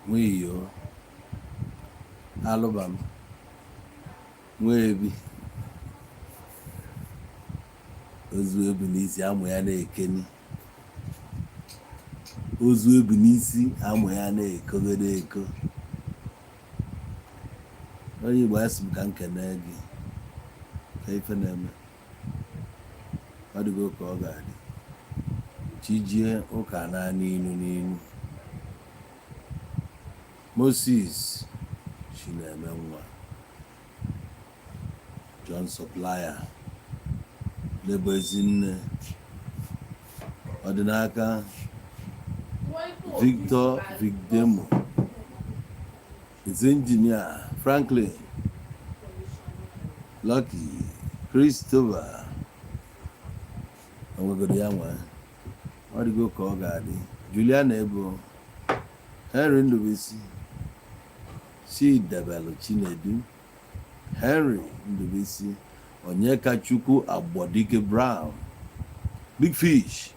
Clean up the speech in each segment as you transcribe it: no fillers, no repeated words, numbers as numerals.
Nwiyo Alụbam Nwebi ozu ebu n'isi amụ ya na-ekeni, ozu ebu n'isi amụ ya na-ekogodo eko. Onye Igbo, asị m ka m kene gị ka ife na-eme ọ dịgo ka ọ ga-adị. Chijie ụka na n'inu n'inu. Moses Chineme nwa John Supplier Lebo Ezinne Ọdịnaka Victor Vicdemo Engineer Franklin Lucky Christopher onwegodo ya nwa ọ dịgo ka ọ ga-adị. Juliana Ebo Henry Ndubuisi Chidebelu Chinedu Henry Ndubuisi Onyekachukwu Agbodike Brown Big Fish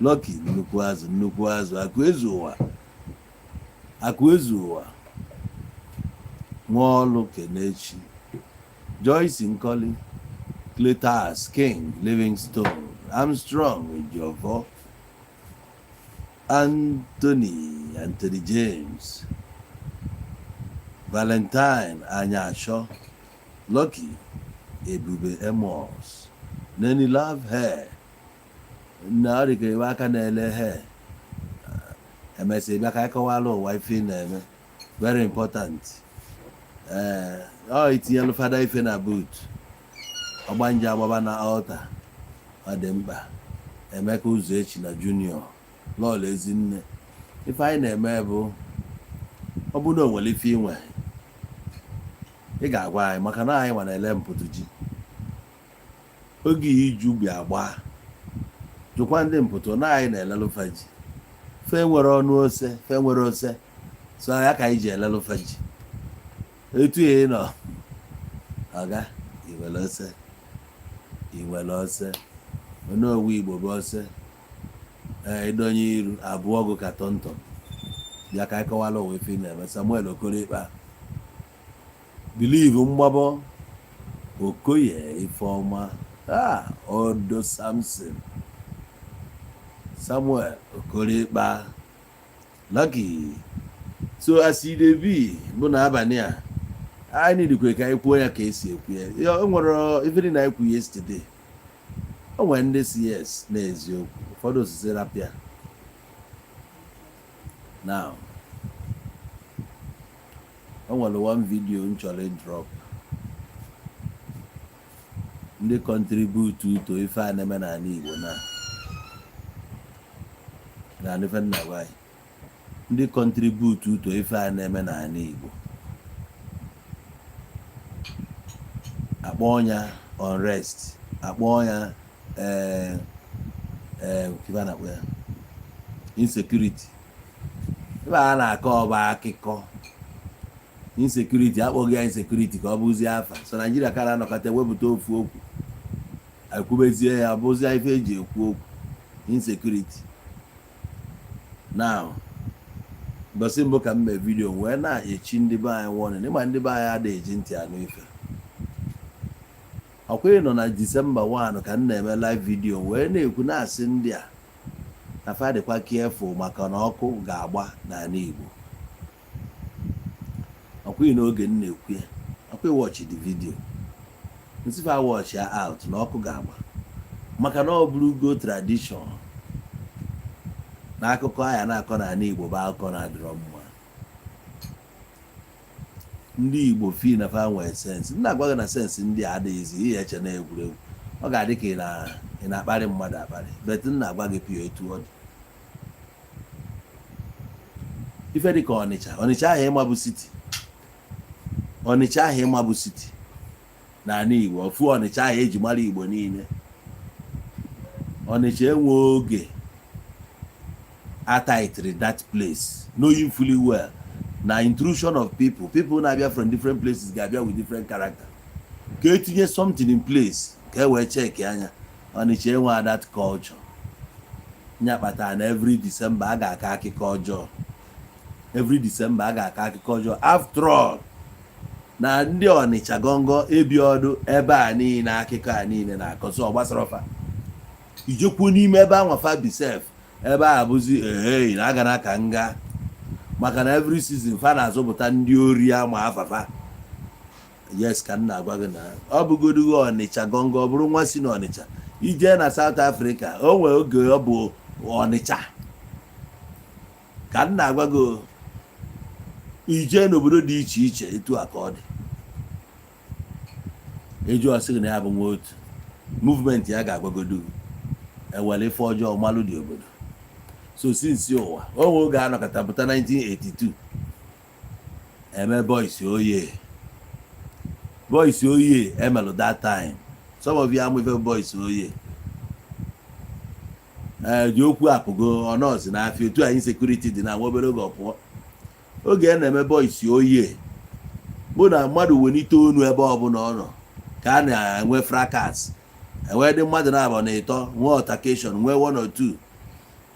Lucky nnukwu azụ, nnukwu azụ, akụ ezu ụwa, akụ ezu ụwa, Nwaọlụ Kenechi Joyce Nkoli Cletas King Livingstone Armstrong Ejiofor Anthony Anthony James Valentine Anyasho Lucky Ebube Amos Nenny Love Hair na ọ dị ka ebe aka na-ele hair. Emesịa bịa ka anyị kọwara ụwa ife ị na-eme, very important. Ee, ọ itinyelụ fada ife na boot, ọgbanje agbaba na altar, ọ dị mkpa. Emeka Ụzọechi na Junior Lọlọ Ezinne, ife anyị na-eme bụ ọ bụ na o nwere ife inwe ị ga-agwa anyị, maka na anyị nwa na-ele mpụtụ ji oge iju bịa gbaa. Jụkwa ndị mpụtụ na anyị na-elelụfa ji, fe nwere ọnụ ose, fe nwere ose, so ya ka anyị ji elelụfa ji. Etu ị nọ ọga, ị nwere ose, ị nwere ose. Onowu Igbo bụ ose. Ee, ịdọnye iru abụọ ọgụ ka tọntọn bịa ka anyị kọwara ụwa ife ị na-eme. Samuel Okorikpa Believe Mgbabọ Okoye Ifeọma Odo Samson Samuel Okorikpa Lucky. So as e dey be bụ na abalị a anyị nidikwe ka anyị kwuo ya ka esi ekwu ya. O nwere ife dị na anyị kwu yesterday, o nwere ndị si yes n'eziokwu, ụfọdụ osisi rapịa. Now o nwere one video m chọrọ drop, ndị contribute to ife a na-eme n'ala Igbo na na ife nna gwa anyị, ndị contribute to ife a na-eme n'ala Igbo, akpọ ya unrest, akpọ ya ee ee ife a na-akpọ ya insecurity. Ebe a na-akọ ọba akụkọ insecurity, akpọghị ya insecurity ka ọ bụzie afa so Naijiria kara anọkọta ewepụta ofu okwu ekwubezie ya bụzie ife eji ekwu okwu insecurity. Now mbọsị mbụ ka m mee video wee na-echi ndị be anyị warning, ịma ndị be anyị adịghị eji ntị anụ ife. Ọkwa ị nọ na Disemba 1 ka m na-eme live video wee na-ekwu na-asị ndị a na fa dịkwa careful maka na ọkụ ga-agba n'ala Igbo. Ọkwa ị n'oge m na-ekwu ya, ọkwa ị watch the video, nsị fa watch ya out na ọkụ ga-agba, maka na ọ bụrụgo tradition na akụkọ aya na-akọ n'ala Igbo bụ akụkọ na-adịrọ mma. Ndị Igbo fi na fa nwee sense, m na-agwa gị na sense ndị a adịghịzi ihe eche na egwuregwu. Ọ ga-adị ka ị na-akparị mmadụ akparị, but m na-agwa gị pịa etu ọ dị. Ife dị ka Ọnịcha, Ọnịcha ahụ ịma bụ city, Ọnịcha ahụ ịma bụ city n'ala Igbo, ofu Ọnịcha ahụ eji mara Igbo niile. Ọnịcha enwe oge atitiri that place, knowing fully well na intrusion of people, people na-abịa from different places ga-abịa with different character, ka etinye something in place ka e wee check anya. Ọnịcha enwe that culture nya kpatara na every December a ga-akọ akụkọ ọjọọ. Every December a ga-akọ akụkọ ọjọọ. After all, na ndị Ọnịcha gọngọ ebi ọdụ ebe a niile, akụkọ a niile na-akọ, so ọ gbasara fa. Ijekwuo n'ime ebe anwa fa bi sef, ebe a bụzi ehei na aga na aka nga, maka na every season fa na-azụpụta ndị ori ama afafa. Yes, ka m na-agwa gị na ọ bụgodugo Ọnịcha gọngọ, ọ bụrụ nwa si n'Ọnịcha ijee na South Africa, o nwee oge ọ bụ Ọnịcha ka m na-agwa gị. Ijee n'obodo dị iche iche, etu a ka ọ dị. Eju ọsị gị na ya bụ nwa otu movement ya ga-agwagodu gị ewere ife ọjọọ malụ dị obodo. So since ụwa o nwe oge anọkọta pụta 1982, eme Boys Oye. Boys Oye emelụ that time. Some of you amụ ife Boys Oye. Ee, ji okwu apụgo ọnọọsị n'afịa otu anyị security dị na nwa obere oge ọ pụọ. Oge a na-eme Boys Oye bụ na mmadụ welite onu ebe ọbụla ọ nọ ka a na-enwe fracas, enwee dị mmadụ na-abụ na ịtọ, nwee altercation, nwee one or two.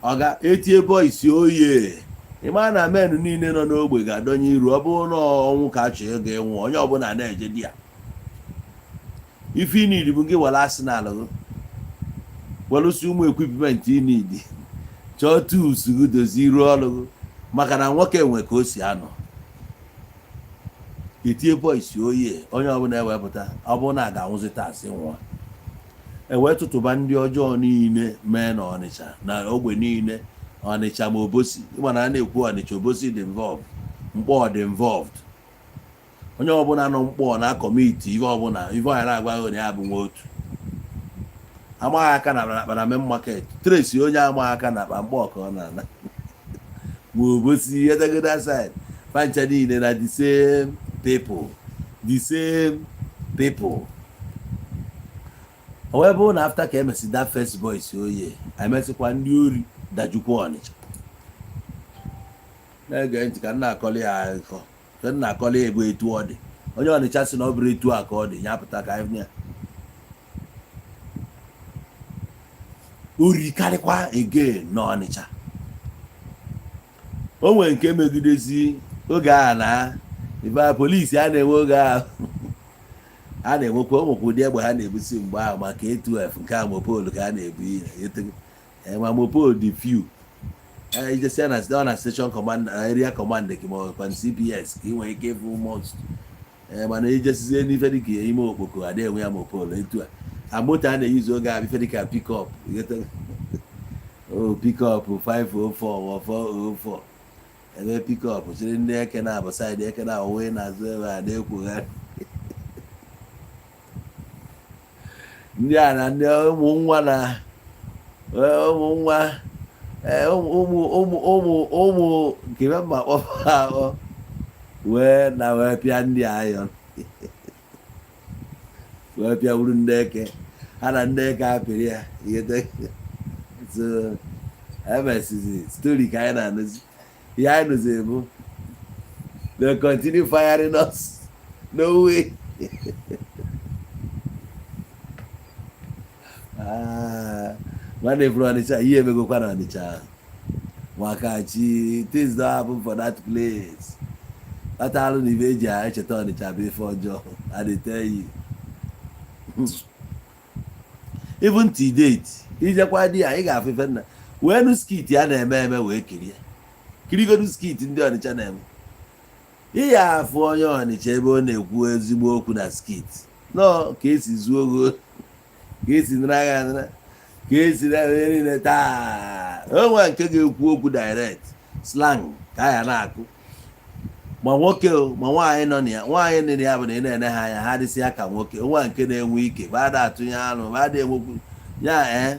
Ọga etie "Boys Oye", ịma na men niile nọ n'ogbe ga-adọnye iru. Ọ bụrụ na ọnwụ ka a chọrọ ego ịnwụ, onye ọbụla na-eje di ya. Ife inidi bụ gị were arsenal gị, welụsị ụmụ equipment inidi, chọọ tools gị, dozie iru ọrụ gị, maka na nwoke nwe ka o si anọ. Etie "Boys Oye", onye ọbụla ewepụta. Ọ bụrụ na a ga-anwụzi taa, sị nwụọ. Ewee tụtụba ndị ọjọọ niile mee na Ọnịcha na ogbe niile, Ọnịcha ma Obosi. Ịma na a na-ekwu Ọnịcha, Obosi dị involved, Mkpọ dị involved. Onye ọbụla nọ Mkpọ na committee, ihe ọbụla ife ọnya na-agwa gị na ya bụ nwa otu amaghị aka na akpa na main market trace, onye amaghị aka na akpa Mkpọ ka ọ na-ana, ma Obosi edegoda side fancha niile na the same people, the same people. O wee bụrụ na after ka emesi that first Boys Oye, emesịkwa ndị ori dajukwa Ọnịcha. Na-ege ntị ka m na-akọli ya akụkọ, ka m na-akọli ya. Bụ etu ọ dị, onye Ọnịcha si na ọ bụrụ etu a ka ọ dị, ya pụta ka anyị ya. Ori karịkwa again n'Ọnịcha. O nwere nke megidezi oge a na ife polisi a na-enwe oge ahụ a na-enwekwa ụmụkwa ụdị egbe ha na-ebusi mgbe ahụ, maka A2F nke a, mopol ka a na-ebu ihe, ma mopol dị few. Ijesia na ọ na station command na area command ka ma ọkwa CPS ka ị nwere ike ịfụ most. Mana ijesizie n'ife dịka ime okpoko, adịghị enwe ya mopol etu a. A moto a na-eyuzu oge a ife dịka pickup, o pickup 504 ma 404, ebe pickup chịrị ndị eke na-abụ side eke na awụ n'azụ ebe a na-ekwugharị ndị a na ndị ụmụ nwa na ụmụ nwa, ụmụ ụmụ ụmụ ụmụ nke mma kpọfa ahụ wee na wee pịa ndị ayọ wee pịa wuru ndị eke ha na ndị eke apịrị ya ihe. So emesizi story ka anyị na-anụzi. Ihe anyị nụzi bụ they continue firing us, no way. Nwanne furu Ọnịcha, ihe emegokwa na Ọnịcha maka chi. Things don happen for that place kpatalụ na ibe eji echeta Ọnịcha bụ ife ọjọọ. I dey tell you, even till date, ijekwa di ya, ị ga-afụ ife nna wee nụ skit ya na-eme eme wee kirie, kirigodu skit ndị Ọnịcha na-eme. Ị ya afụ onye Ọnịcha ebe ọ na-ekwu ezigbo okwu na skit nọọ, ka esi zuo ogo, ka esi nara agha nara, ka esi nara niile taa. O nwere nke ga-ekwu okwu direct, slang ka a ya na-akụ, ma nwoke o ma nwaanyị nọ na ya. Nwaanyị nọ na ya bụ na ị na-ene ha anya, ha adịsị ya ka nwoke nwa nke na-enwe ike ba ada atụnye anụ ba ada enwekwu ya. Ee,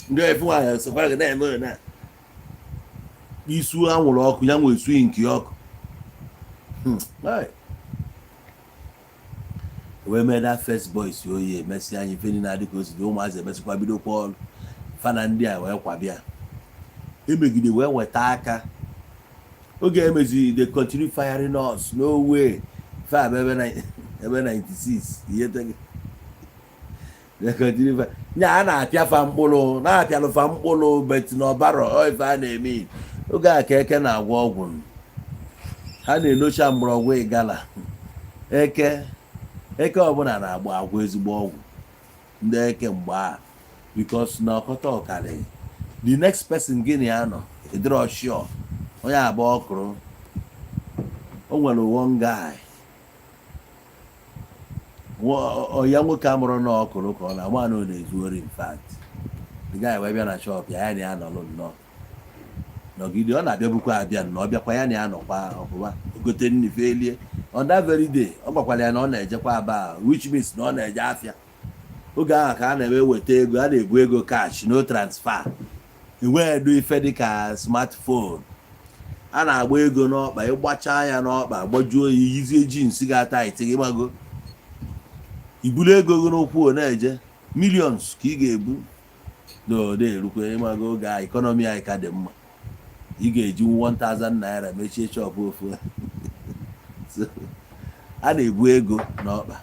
ndị efu nwaanyị sokwa gị na-eme na isu anwụrụ ọkụ ya nwe esu nke ọkụ wee mee that first Boys Oyi. Emesịa anyị ife niile adị ka o si dị, ụmụazị emesịkwa bidokwa ọrụ fana ndị a wee kwabịa emegide wee weta aka. Oge emezi, they continue firing us, no way. Fab ebe ebe 96 ihe they continue nya a na-apịa fa mkpụrụ, na-apịalụ fa mkpụrụ, but na ọbarọ ife a na-eme. Oge a ka eke na-agwọ ọgwụ, ha na-elocha mgbọrọgwụ ịgala. Eke eke ọbụla na-agba agwọ ezigbo ọgwụ ndị eke mgbe a, because na ọkọta ọkarị the next person gị na ya nọ ịdịrọ sure onye abụọ ọkụrụ. O nwere one guy, ya nwoke amụrụ na ọkụrụ ka ọ na-agba na ọ na-ezu ori. In fact, the guy wee bịa na shop ya, ya na ya nọlụ nnọọ nọgide. Ọ na-abịabukwa abịa na ọ bịakwa, ya na ya nọkwa ọfụma, ogote nri felie. On that very day, ọ gwakwara ya na ọ na-ejekwa Aba, which means na ọ na-eje afịa. Oge ahụ ka a na-eme weta ego, a na-ebu ego cash, no transfer, enweghị edo ife dịka smartphone. A na-agba ego n'ọkpa, ịgbachaa ya n'ọkpa, gbajuo ya, yizie jeans ga-ata iti gị, gbago ibulu ego gị n'ụkwụ, ọ na-eje millions ka ị ga-ebu n'ode erukwe. Ịmago oge a economy anyị ka dị mma, ị ga-eji 1000 naira mechie shop ofu. So, a na-ebu ego n'ọkpa.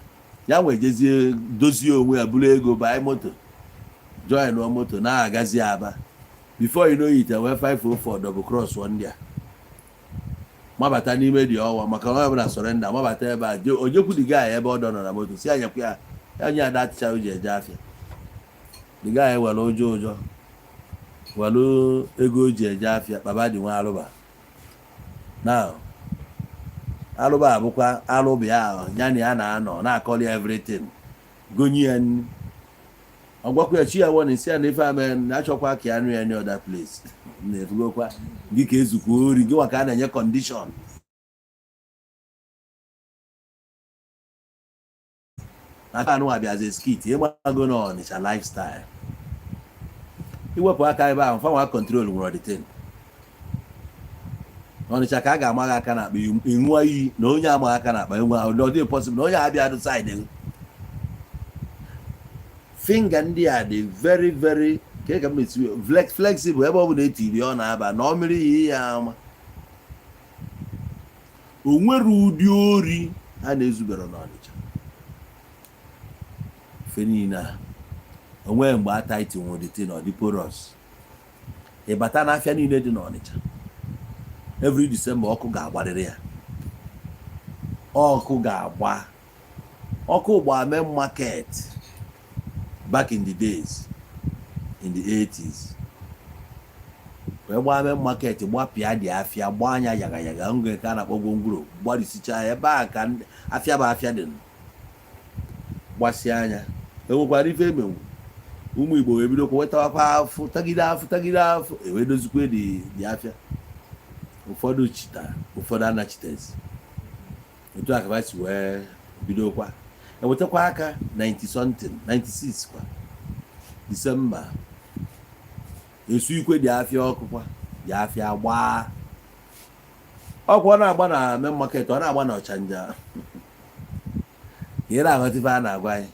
Ya nwe jezie dozie onwe ya, buru ego banye moto, join moto na-agazi Aba. Before you know it, wee 504 double cross ndị a mabata n'ime dị ọwa, maka onye ọbụla surrender. Mabata ebe a, ojekwu the guy ebe ọ dọ nọ na moto, si anyakwa ya, ya nye ada atịcha o ji eje afịa. The guy were ụjọ ụjọ were ego o ji eje afịa kpaba dị nwa alụba. Now alụba abụkwa alụba ya ya na ya na-anọ na-akọli everything, gonye ya nri. Ọ gwakwa ya chi ya wọ si ya na ife ame na achọkwa ka ya nụ ya any other place na-efugokwa gị ka ezukwa ori gị nwa ka a na-enye condition. Aka anụ abịazi skit ịgbago na Ọnịcha lifestyle, iwepụ aka ebe ahụ, fanwa control nwere ọdịtin. Ọnịcha ka a ga-ama gị aka n'akpa, ịṅụọ iyi na onye amaghị aka n'akpa enwe ahụ na ọ dịghị possible na onye abịa adụ side gị. Finger ndị a dị very very ka ka m esi flexible, ebe ọ bụla etiri ọ na-aba na ọ mmiri yi ya ama. O nwere ụdị ori ha na-ezubere n'Ọnịcha ife niile a onweghị mgbe a tighten nwere the thing, ọ dị porous. Ịbata n'afịa niile dị n'Ọnịcha, every December ọkụ ga-agbarịrị ya, ọkụ ga-agba, ọkụ gbaa main market back in the days, in the 80s, wee gbaa main market, gbapịa dị afịa, gbaa anya yaga yaga ngo nke a na-akpọ gwongworo, gbarisicha ya ebe a ka afịa bụ afịa dị gbasịa anya. Enwekwara ife emenwu ụmụ Igbo wee bidokwa wetawakwa afụ, tagide afụ, tagide afụ, ewee dozikwe dị afịa. Ụfọdụ chita, ụfọdụ anachitezi. Otu a ka ha si wee bidokwa ewetakwa aka 90 something, 96 kwa Disemba, esu ikwe dị afịa, ọkụ kwa dị afịa gbaa ọkụ. Ọ na-agba na main market, ọ na-agba na Ọchanja. Ka ị na-aghọta ife a na-agwa anyị,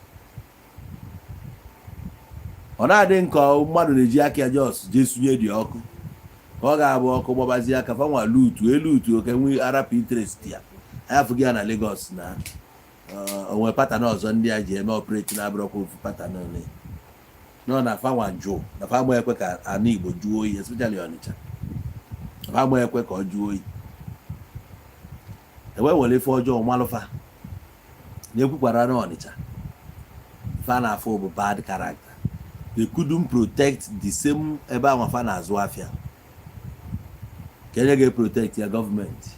ọ na-adị nke mmadụ na-eji aka ya jos jee sunye dị ọkụ, ka ọ ga-abụ ọkụ gbabazie aka fanwa lutu elu utu oke nwe arapụ interest ya. Anyị ya na Lagos na onwe pattern ọzọ ndị a ji eme operate na-abụrọkwa ofu pattern ole nọ na fanwa jụụ na fa ekwe ka ana Igbo jụọ oyi, especially Ọnịcha, fa ekwe ka ọ jụọ oyi, ewee were ife ọjọọ malụfa na-ekwukwara na Ọnịcha ife a na-afụ bụ bad character. They couldn't protect the same ebe ahụ fa na-azụ afịa, ka enye ga-protect ya gọọmenti.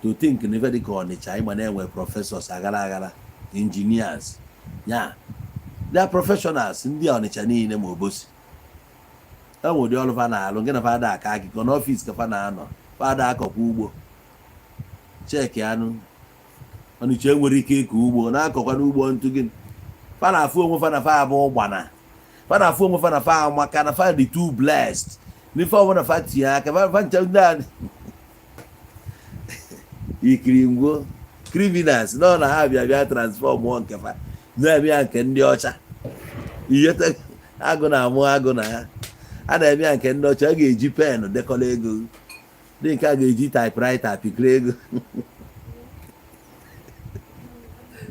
To think na ife dịka Ọnịcha ịgba na-enwe professors aghara aghara, engineers ya, they are professionals. Ndị Ọnịcha niile ma Obosi enwe ụdị ọrụ fa na-alụ nke na fa ada aka akụkọ n'office ka fa na-anọ, fa ada akọkwa ugbo. Cheki anụ Ọnịcha enwere ike ịkọ ugbo na-akọkwa n'ugbo ntụ gị. Fa na-afụ onwe fa na fa abụ ụgbana, fa na-afụ onwe fa na fa amaka, na fa dị too blessed n'ife ọbụla fa tinye aka fa ncha. Ndị a ikiri ngwo criminals nọ na ha bịa bịa transform nke fa na-eme ya nke ndị ọcha. Ihe agụ na-amụ agụ na ya a na-eme ya nke ndị ọcha, a ga-eji pen dekọrọ ego, ndị nke a ga-eji typewriter pịkiri ego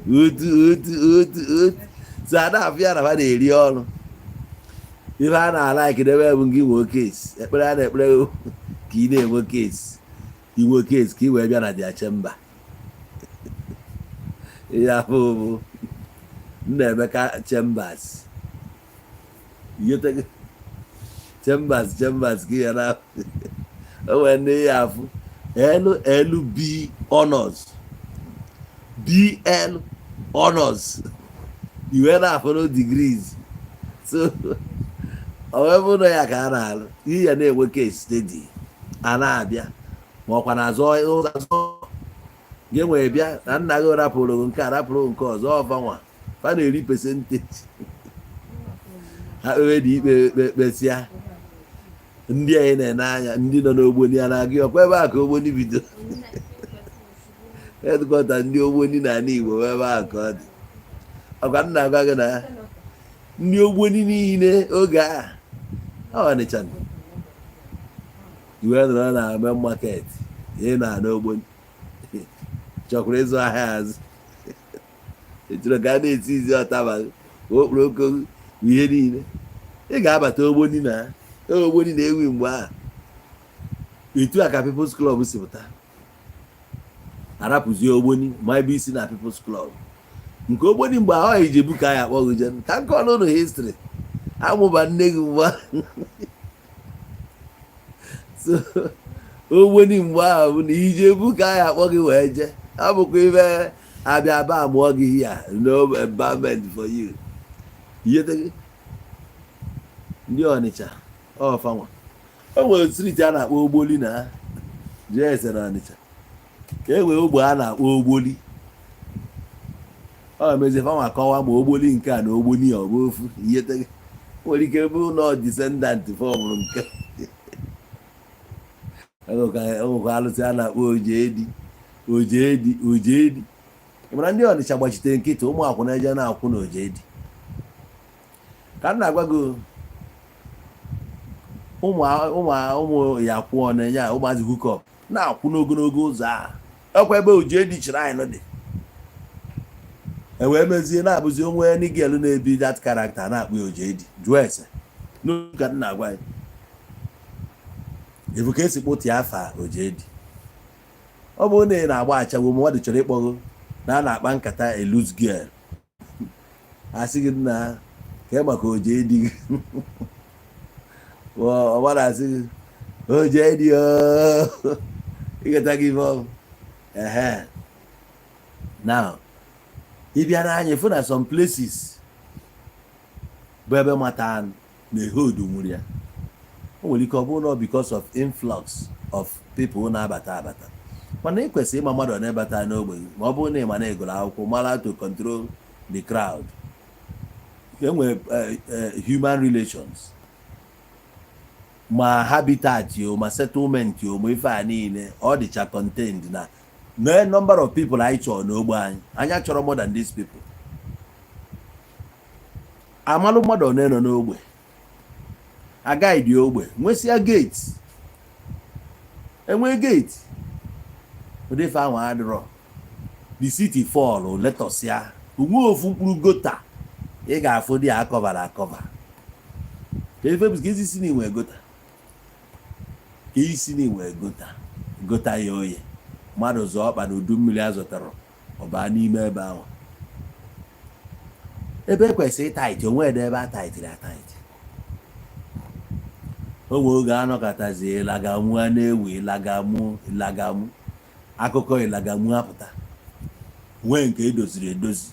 otu otu otu otu. So a na-afụ ya na ha na-eri ọrụ. Ife a na-ala debe bụ gị nwee case. Ekpere a na-ekpere ka ị na-enwe case, inwe case ka ị wee bịa na their chamber. Ya bụ Nnaemeka Chambers, Chambers, Chambers ka ya na o nwere ndị ya afụ LLB Honours, BL Honours, iwe na-afụ no degrees. So ọ wee bụrụ na ya ka a na-alụ ihe ya na-enwe case steady, a na-abịa ma ọkwa na-azọ ụzọ azọ gị nwee bịa na nna gị rapụrụ nke a, rapụrụ nke ọzọ. Ọfanwa fa na-eri percentage ha kpewe dị ikpe kpesịa. Ndị anyị na-ene anya, ndị nọ n'Ogboni a na-agụ ọkwa ebe a ka Ogboni bido. Headquarter ndị Ogboni n'ala Igbo bụ ebe a ka ọ dị. Ọkwa nna agwa gị na ndị Ogboni niile oge a ọ Ọnịcha iwe nọrọ na main market, ị na-ana Ogboni chọkwara ịzụ ahịa azụ, echọrọ ka a na-esi izi ọtaba okporoko ihe niile. Ị ga-abata Ogboni na Ogboni na-ewi mgbe ahụ. Etu a ka People's Club si pụta, arapụzie Ogboni ma ebe isi na People's Club nke Ogboni mgbe ahụ Ijebu ka anyị akpọghị jen ka nke ọnụ history amụba nne gị mgbe ahụ. So Ogboni mgbe ahụ bụ na Ijebu ka anyị akpọ gị wee jee. Ọ bụkwa ife abịa ba mụọ gị here, no empowerment for you. Iyete gị ndị Ọnịcha ọfanwa o nwere street a na-akpọ Ogboli na jee ese na Ọnịcha ka e nwee ogbe a na-akpọ Ogboli. Ọ mezie fanwa kọwa ma Ogboli nke a na Ogboni ọ bụ ofu. Iyete gị nwere ike bụ na descendant fọmụrụ nke enwekwa alụsị a na-akpọ Ojeedi, Ojeedi, Ojeedi. Ị mara ndị Ọnịcha gbachitere nkịtị, ụmụ akwụna eje na-akwụ na Ojeedi ka m na-agwa gị. Ụmụ ụmụ ụmụ ya kwụọ na-enye ụmụazị hookup na-akwụ n'ogologo ụzọ a ọkwa ebe Ojeedi shrine dị. E wee mezie na-abụzi onwe nigel na-ebi that character na-akpọ ya Ojeedi. Jụọ ese n'oge ka m na-agwa ya efu ka esi kpụtụ afa Ojeedi. Ọ bụrụ na ị na-agba achagwo, mmadụ chọrọ ịkpọgo na a na-akpa nkata a loose girl, asị gị nna ka maka Ojeedi gị, ọ gbara asị gị Ojeedi ịgata gị ife ọ ehe. Now ị bịa n'anya ịfụ na some places bụ ebe mata na ehodu nwere ya. O nwere ike ọ bụrụ na because of influx of people na-abata abata, mana ị kwesịrị ịma mmadụ na-ebata n'ogbe gị. Ma ọ bụrụ na ị ma na egoro akwụkwọ mara to control the crowd, enwere human relations, ma habitat o, ma settlement o, ma ife a niile ọ dịcha contained na no number of people anyị chọrọ n'ogbe anyị. Anyị achọrọ more than these people. Amalụ mmadụ one nọ n'ogbe, agaghị dị ogbe nwesịa gate, enwee gate. Ụdị ife ahụ adịrọ. The city fall letọsịa onwe ofu mkpụrụ gutter ị ga-afụ dị a akọvara akọva ka ife bụ ka isi si n'inwe gutter, ka isi n'inwe gutter, gutter ya oye mmadụ zọọ ọkpa na udu mmiri a zụtara ọba n'ime ebe ahụ ebe ekwesịrị ịtight onwe ede ebe a tightịrị atight. O nwee oge anọkọtazi ịlagamu a na-ewu ịlagamu, ịlagamu akụkọ ịlagamu apụta nwee nke edoziri edozi.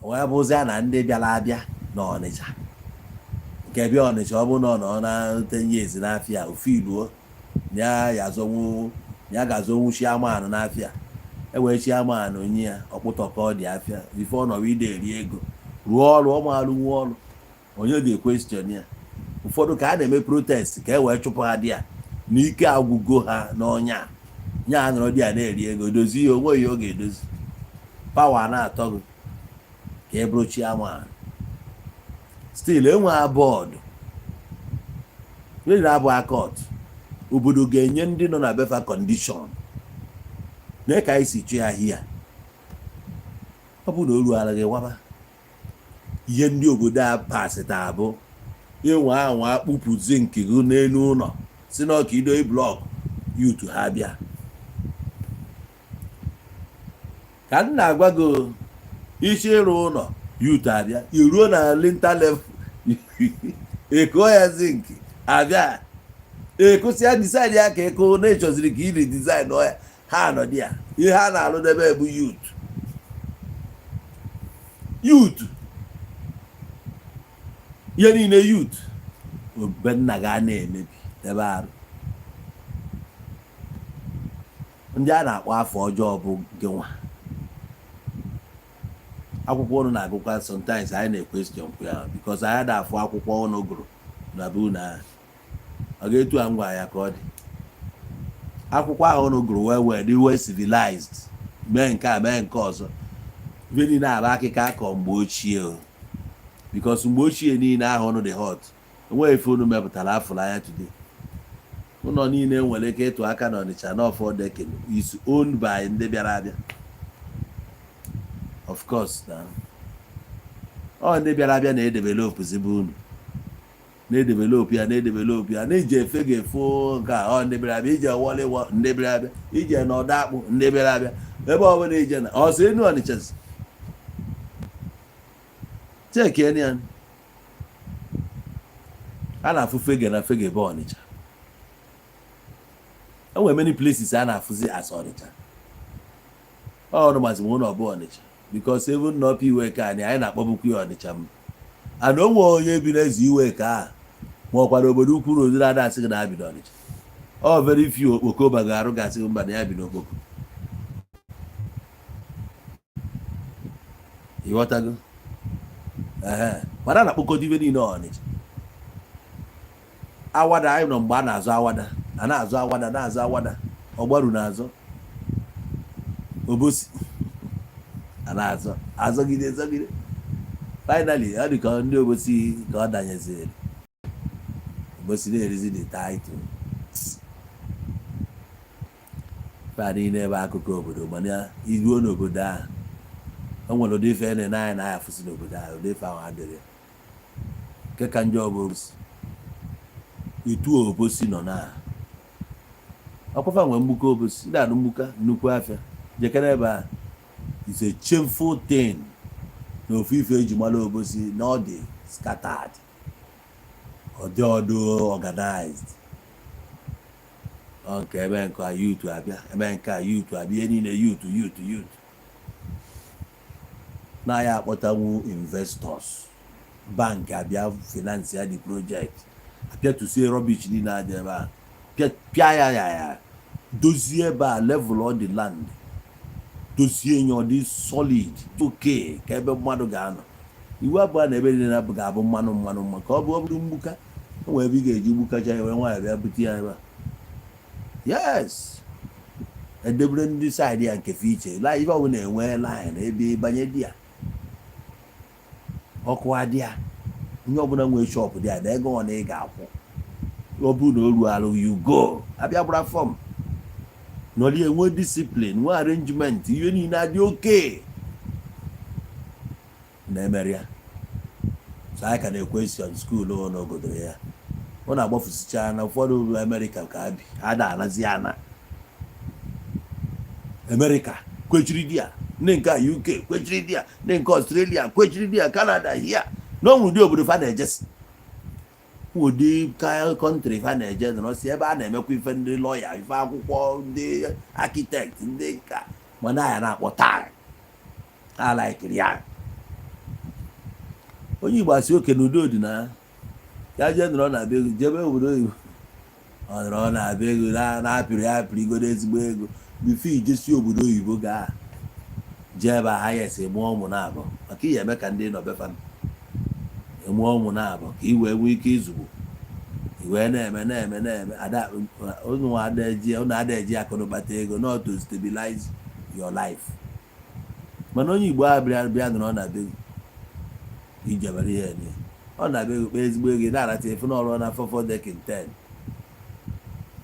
Wee bụzia na ndị bịara abịa n'Ọnịcha nke bịa Ọnịcha, ọ bụrụ na ọ nọ na 10 years n'afịa ofu iluo ya ya azọnwu, ya ga-azọnwu chairman n'afịa. Ewee chairman onye ya ọkpụtọkọ dị afịa ife ọ nọrọ ide eri ego rụọ ọrụ ọmalụ nwe ọrụ onye ga-equestion ya. Ụfọdụ ka a na-eme protest ka e wee chụpụ ha dị ya n'ike agwụgo ha n'ọnya nya nọrọ dị ya na-eri ego dozie ya onwe ya. Ọ ga-edozi power na-atọ gị ka ị bụrụ chairman, still enwe board ndị na-abụ akọt obodo ga-enye ndị nọ na befa condition na ka anyị si chụ ya hia. Ọ bụ na o ruola gị waba ihe ndị obodo a pasịta bụ ịnwa anwa kpụpụzi nke gị n'elu ụlọ si na ọka idoyi block, youth ha bịa. Ka m na-agwa gị, isi ịrụ ụlọ, youth abịa. Iruo na lintel level, ekuo ya zinc, abịa ekụsịa design ya ka ịkụ na ịchọziri ka iri design ya, ha nọdị ya. Ihe a na-alụ debe bụ youth, youth, ihe niile youth. Obe nna gị a na-emebi ebe arụ ndị a na-akpọ afọ ọjọọ bụ gị nwa. Akwụkwọ ụnụ na-agụkwa, sometimes anyị na-equestion kwa ya, because anyị ada afụ akwụkwọ ụnụ gụrụ na be unu ahụ. Ọ ga-etu a ngwa ya ka ọ dị. Akwụkwọ ahụ ụnụ gụrụ well well, dị well civilized, mee nke a, mee nke ọzọ, ife niile abụ akịka akọ mgbe ochie o, because mgbe ochie niile ahụ ụnụ dị hot, enweghị ife unu mepụtara afụrụ anya. Today, ụlọ niile nwere ike ịtụ aka na Ọnịcha n'ọfọ decking is owned by ndị bịara abịa. Of course na ọ ndị bịara abịa na-edevelop zibe unu, na-edevelop ya, na-edevelop ya, na-eji efe ga-efo nke a. Ọ ndị bịara abịa ije wọlịwọ, ndị bịara abịa ije n'ọdọ akpụ, ndị bịara abịa ebe ọ bụla ije na ọsọ enu Ọnịcha cheki ya, a na-afụ Fege na Fege bụ Ọnịcha. E nwere many places a na-afụzi as Ọnịcha. Ọ mazi m ụlọ bụ Ọnịcha, because even n'ọpa Iweka anyị, anyị na-akpọbukwu ya Ọnịcha m and o nwere onye bi n'Eze Iweka a, ma ọkwa n'obodo ukwu na oziri ada asị gị na abi n'Ọnịcha. Ọ very few okpoko bago arụ ga-asị gị mba, na ya bi n'okpoko. Ịghọtago? Ee, mana a na-akpọkọta ibe niile Ọnịcha. Awada anyị nọ mgbe a na-azụ awada, a na-azụ awada, na-azụ awada, ọgbaru na-azụ Obosi, a na-azọ azọgide zọgide. Finally, ọ dị ka ndị Obosi ka ọ danyeziri. Obosi na-erizi the title fa niile ebe akụkụ obodo. Mana iruo n'obodo ahụ, o nwere ụdị ife na anyị na-aya afụsị n'obodo ahụ. Ụdị ife ahụ adịrị. Nke ka njọ bụ Obosi, etu Obosi nọ na ọkwafa nwee mgbuka. Obosi na-anụ mgbuka nnukwu afịa jekere ebe a is a shameful thing. Na ofu ife eji mara Obosi na ọ dị scattered, ọ dị ọdụ organized. Ọ nke ebe nke a, youth abịa, ebe nke a, youth abịa, ihe niile youth, youth, youth. Na ya akpọtanwu investors, bank abịa finance ya the project, apịatụsie rubbish niile adị ebe a, pịa ya ya ya dozie ebe a, level all the land, dozie ya, ọ dị solid, okay, ka ebe mmadụ ga-anọ. Iwu abụọ na ebe niile ga-abụ mmanụ mmanụ mma ka ọ bụ. Ọ bụrụ mgbuka, o nwere ebe ị ga-eji gbukacha ya, were nwaanyị bịa bute ya ebe a. Yes, edebere ndị side ya nke fiche la ife ọbụla enwe line ebe ịbanye di ya, ọkụ adị ya, onye ọbụla nwee shop dị ya na ego ọ na ị ga-akwụ. Ọ bụrụ na o ruo alụ, you go abịa gbara form nọrọ, enwe discipline, nwee arrangement, ihe niile adị okay na-emere ya. So anyị ka na-equestion school na ogodoro ya ọ na-agbafusicha na ụfọdụ Amerịka ka ha bi, ha da anazi ana Amerịka kwechiri di ya, ndị nke UK kwechiri di ya, ndị nke Ọstrelia kwechiri di ya, Canada hia na onwe ụdị obodo fa na-ejesi, ụdị country fa na-eje nọrọ si ebe a na-emekwa ife ndị lawyer, ife akwụkwọ, ndị architect, ndị nka. Mana ya na-akpọ taa ha laikiri ya. Onye Igbo asị oke na udo dị na ya jee nọrọ na be ego, jebe obodo oyibo, ọ nọrọ na be ego na-apịrị ya apịrịgodo ezigbo ego before ijesi obodo oyibo. Gaa jee ebe a, esi mụọ ụmụ na-abụ maka ihe eme ka ndị nọ befa mụọ ụmụ na-abụ ka i wee nwee ike izugbo i wee na-eme na-eme na-eme. Ada unu ada eji akụnụ kpata ego, not to stabilize your life. Mana onye Igbo a bịa bịa nọrọ na be ijebere ihe ni, ọ na-abịa ego kpee ezigbo ego, na-arata efu n'ọrụ na 4 decking 10,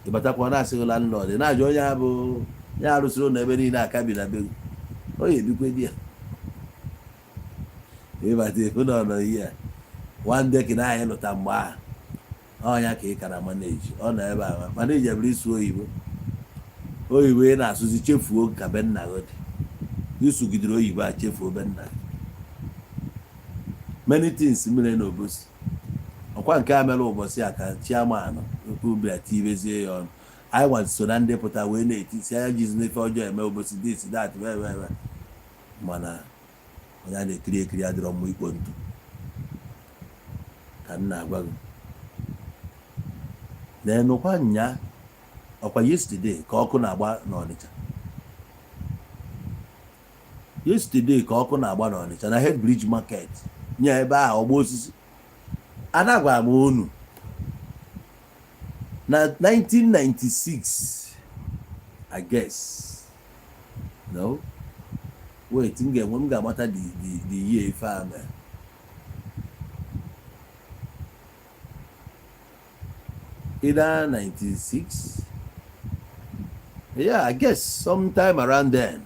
ịbatakwa na-asị gị landlord, na-ajụ onye a bụ ya arụsịrị ụlọ ebe niile aka bi na be gị, o ya ebikwe di ya. Ịbata ịhụ na ọ nọ ihe a one day ka na anyị lụta mgbe ahụ, ọnya ka ị kara manage. Ọ nọ ebe a manage ebere ịsụ oyibo. Oyibo ị na-asụzi, chefuo ka be nna gị dị. Ịsụgidere oyibo a, chefuo be nna gị. Many things mere n'Obosi. Ọkwa nke a mere ụbọchị a ka chairman bịa tibezie ya ọnụ. Anyị nwa so na ndị pụta wee na-eti si anya jizi n'ife ọjọọ eme Obosi, this, that, wee wee wee. Mana onye a na-ekiri ekiri adịrọ mma ikpo ntụ. Ka m na-agwa gị, na-enukwa nya ọkwa yesterday ka ọkụ na-agba n'Ọnịcha. Yesterday ka ọkụ na-agba n'Ọnịcha na Head Bridge Market, nye ebe ahụ ọgba osisi. Anagwa m unu na 1996, I guess. No, wait, m ga-enwe, m ga-amata the year ife a mere. Either 96, yeah, I guess sometime around then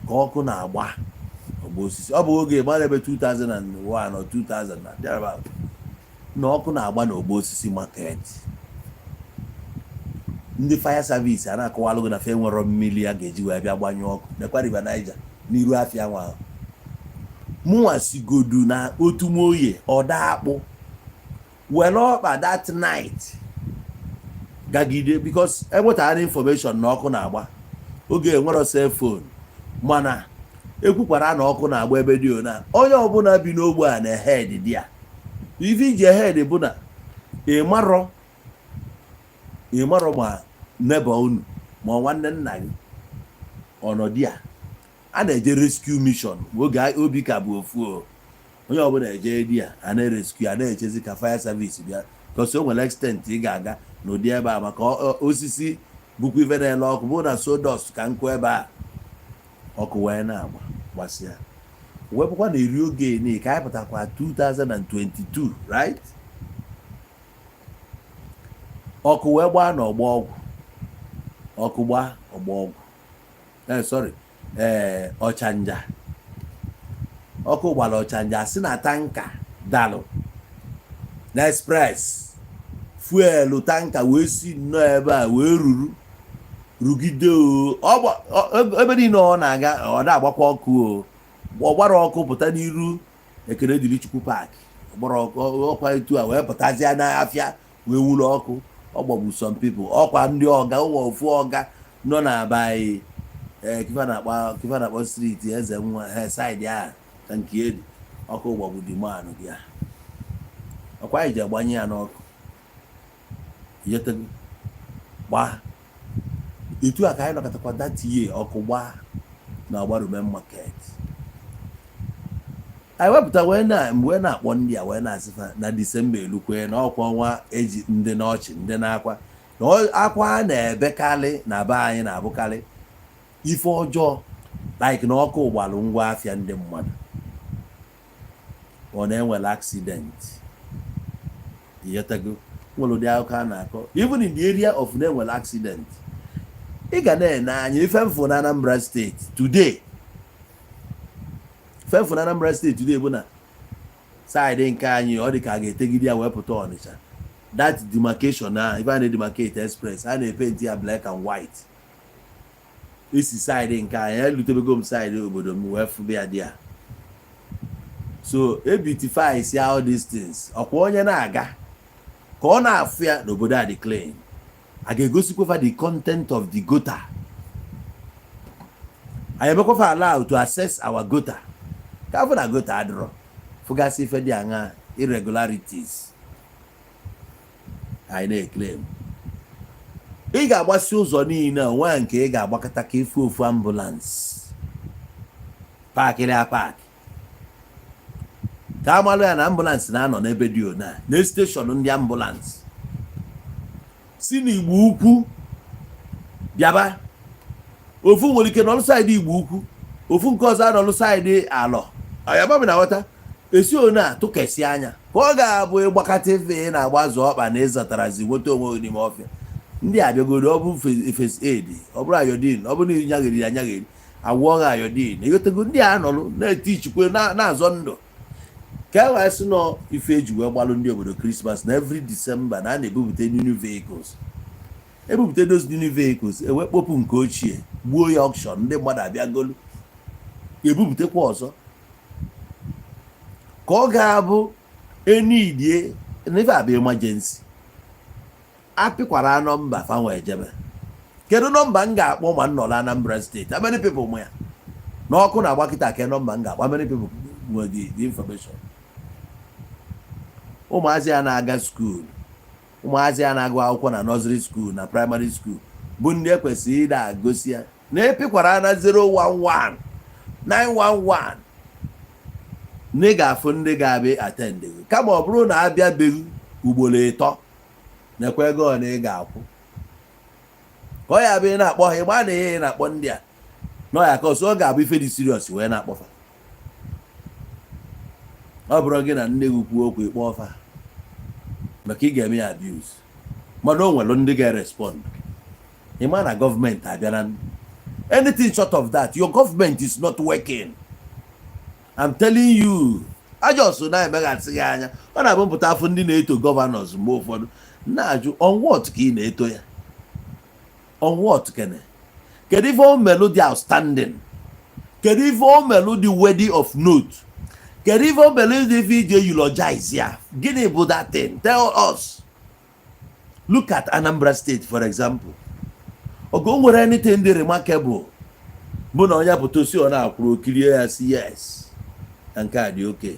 ka ọkụ na-agba ọgba osisi. Ọ bụ oge gbara ebe 2001 or 2000 na thereabout na ọkụ na-agba n'ogbo osisi market. Ndị fire service a na-akọwalụ gị na fe nwere mmiri a ga-eji wee bịa gbanyụọ ọkụ. Nekwa River Niger n'iru afịa nwa ahụ. Mụnwa sigodu na otu nwoye ọda akpụ were ọkpa that night gagide, because enwetara information na ọkụ na-agba. Oge enwero cell phone, mana ekwukwara na ọkụ na-agba ebe dị ona. Onye ọbụla bi n'ogbe a na head dị ya. Ife iji head bụ na ịmarọ, ịmarọ ma neighbor unu ma ọ nwanne nna gị ọnọdụ a a na-eje rescue mission. Oge obi ka bụ ofu o. Onye ọbụla eje di ya a na-erescue, a na-echezi ka fire service bịa, because o nwere extent ị ga-aga n'ụdị ebe a, maka osisi bụkwa ife na-ele ọkụ, bụ na sawdust ka nkụ ebe a ọkụ wee na-agba gbasịa. Wepụkwa na eri oge ni ka anyị pụtakwa 2022, right? Ọkụ wee gbaa n'ọgbọ ọgwụ. Ọkụ gbaa ọgbọ ọgwụ, sorry, Ọchanja. Ọkụ gbara Ọchanja, si na tanker dalụ na express fuel. Tanker wee si nnọọ ebe a wee ruru rugide o. Ebe niile ọ na-aga, ọ na-agbakwa ọkụ o. Ọ gbara ọkụ pụta n'iru Ekene Dịrị Chukwu Park. Ọ gbara ọkụ ọkwa etu a wee pụtazie n'afịa, wee wuru ọkụ. Ọ gbagbu some people. Ọkwa ndị ọga ụmụ ofu ọga nọ na abaghị, ee, kifa na-akpọ street eze nwa he side a ka nke edi. Ọkụ gbagbu the man gị a. Ọkwa anyị ji agbanye ya n'ọkụ yetego gbaa. Etu a ka anyị nọkọtakwa that year, ọkụ gbaa na Ọgbarume Market. Anyị wepụta wee na mgbe na-akpọ ndị a wee na-asịfa na Disemba elukwe, na ọkwa ọnwa eji ndị n'ọchị, ndị na-akwa na akwa a na-ebekarị na be anyị na-abụkarị ife ọjọọ, like na ọkụ gbalụ ngwa afịa ndị mmadụ, ọ na-enwere accident. Ịghọtago? Nwere ụdị akụkọ a na-akọ. Even in the area of na-enwere accident, ị ga na-ene anya ife mfụ na Anambra Steeti today. Ife mfụ na Anambra Steeti today bụ na side nke anyị, ọ dị ka a ga-etegide ya wee pụta Ọnịcha. That demarcation na ife a na-edemarcate express, a na-epaint ya black and white. Isi side nke anyị elutebego m side obodo m wee fụbe ya dị ya. So e beautify si all these things. Ọkwa onye na-aga ka ọ na-afụ ya n'obodo a dị clean. A ga-egosikwafa the content of the gutter. Anyị emekwafa allow to access our gutter, ka afọ na gutter adịrọ, fụgasị ife dị aṅa, irregularities anyị na-eclaim. Ị ga-agbasi ụzọ niile onwe nke ị ga-agbakọta ka ifu ofu ambulance parkịrị apark, ka amalụ ya na ambulance na-anọ n'ebe dị ona na station. Ndị ambulance si n'Igbo Ukwu bịaba, ofu nwere ike nọlụ side Igbo Ukwu, ofu nke ọzọ anọlụ side alọ ayabami na ghọta esi one a tụkesi anya ka ọ ga-abụ ịgbakọta ife ị na-agbazu ọkpa na ịzọtarazi nweta onwe gị n'ime ọfịa. Ndị abịagoro, ọ bụ first aid, ọ bụrụ iodine, ọ bụrụ na nyagheri anyagheri. Awụọ gị iodine. Ịghọtago? Ndị a nọrụ na-eti ichikwe na-azọ ndụ ka e wee sị nọ ife eji wee gbalụ ndị obodo Christmas na every December na a na-ebupụta new vehicles. Ebupụta those new vehicles, ewee kpopụ nke ochie, gbuo ya auction, ndị mmadụ abịagolu, ebupụtakwa ọzọ ka ọ ga-abụ enidie na ife abịa emergency, apịkwara nọmba fanwa ejebe. Kedu nọmba m ga-akpọ ma m nọrọ Anambra Steeti? How many people mụ ya na ọkụ na-agba kịta? Ke nọmba m ga-akpọ? How many people nwere the information? Ụmụazị a na-aga school, ụmụazị a na-agụ akwụkwọ na nursery school na primary school, bụ ndị ekwesịrị ịda agosi ya na epịkwara na 011 911 na ị ga-afụ ndị ga-abịa attend. Kama ọ bụrụ na abịabeghị ugboro ịtọ, nekwa ego ọ na ị ga-akwụ ka ọ ya bụ ị na-akpọ ha, ịgba na ihe ị na-akpọ ndị a nọ ya ka ọsọ ọ ga-abụ ife dị serious wee na-akpọfa. Ọ bụrụ gị na nne gị kwuo okwu, ịkpọ ọfa maka ị ga-eme ya abuse, mana o nwere ndị ga-respond. Ịma na gọọmenti abịala. Anything short of that, your government is not working, I'm telling you. Ajọs na-emeghasị gị anya. Ọ na-abụ mpụta afọ ndị na-eto governors mgbe ụfọdụ, na-ajụ, on what ka ị na-eto ya? On what? Kene, kedu ife o melụ dị outstanding? Kedu ife o melụ dị worthy of note? Kedu ife o melụ dị ife ije eulogize ya? Gịnị bụ that thing? Tell us. Look at Anambra State, for example. Ogo o nwere anything dị remarkable bụ na onye pụta osi ọ na-akwụrụ okirie ya si yes, na nke a dị oke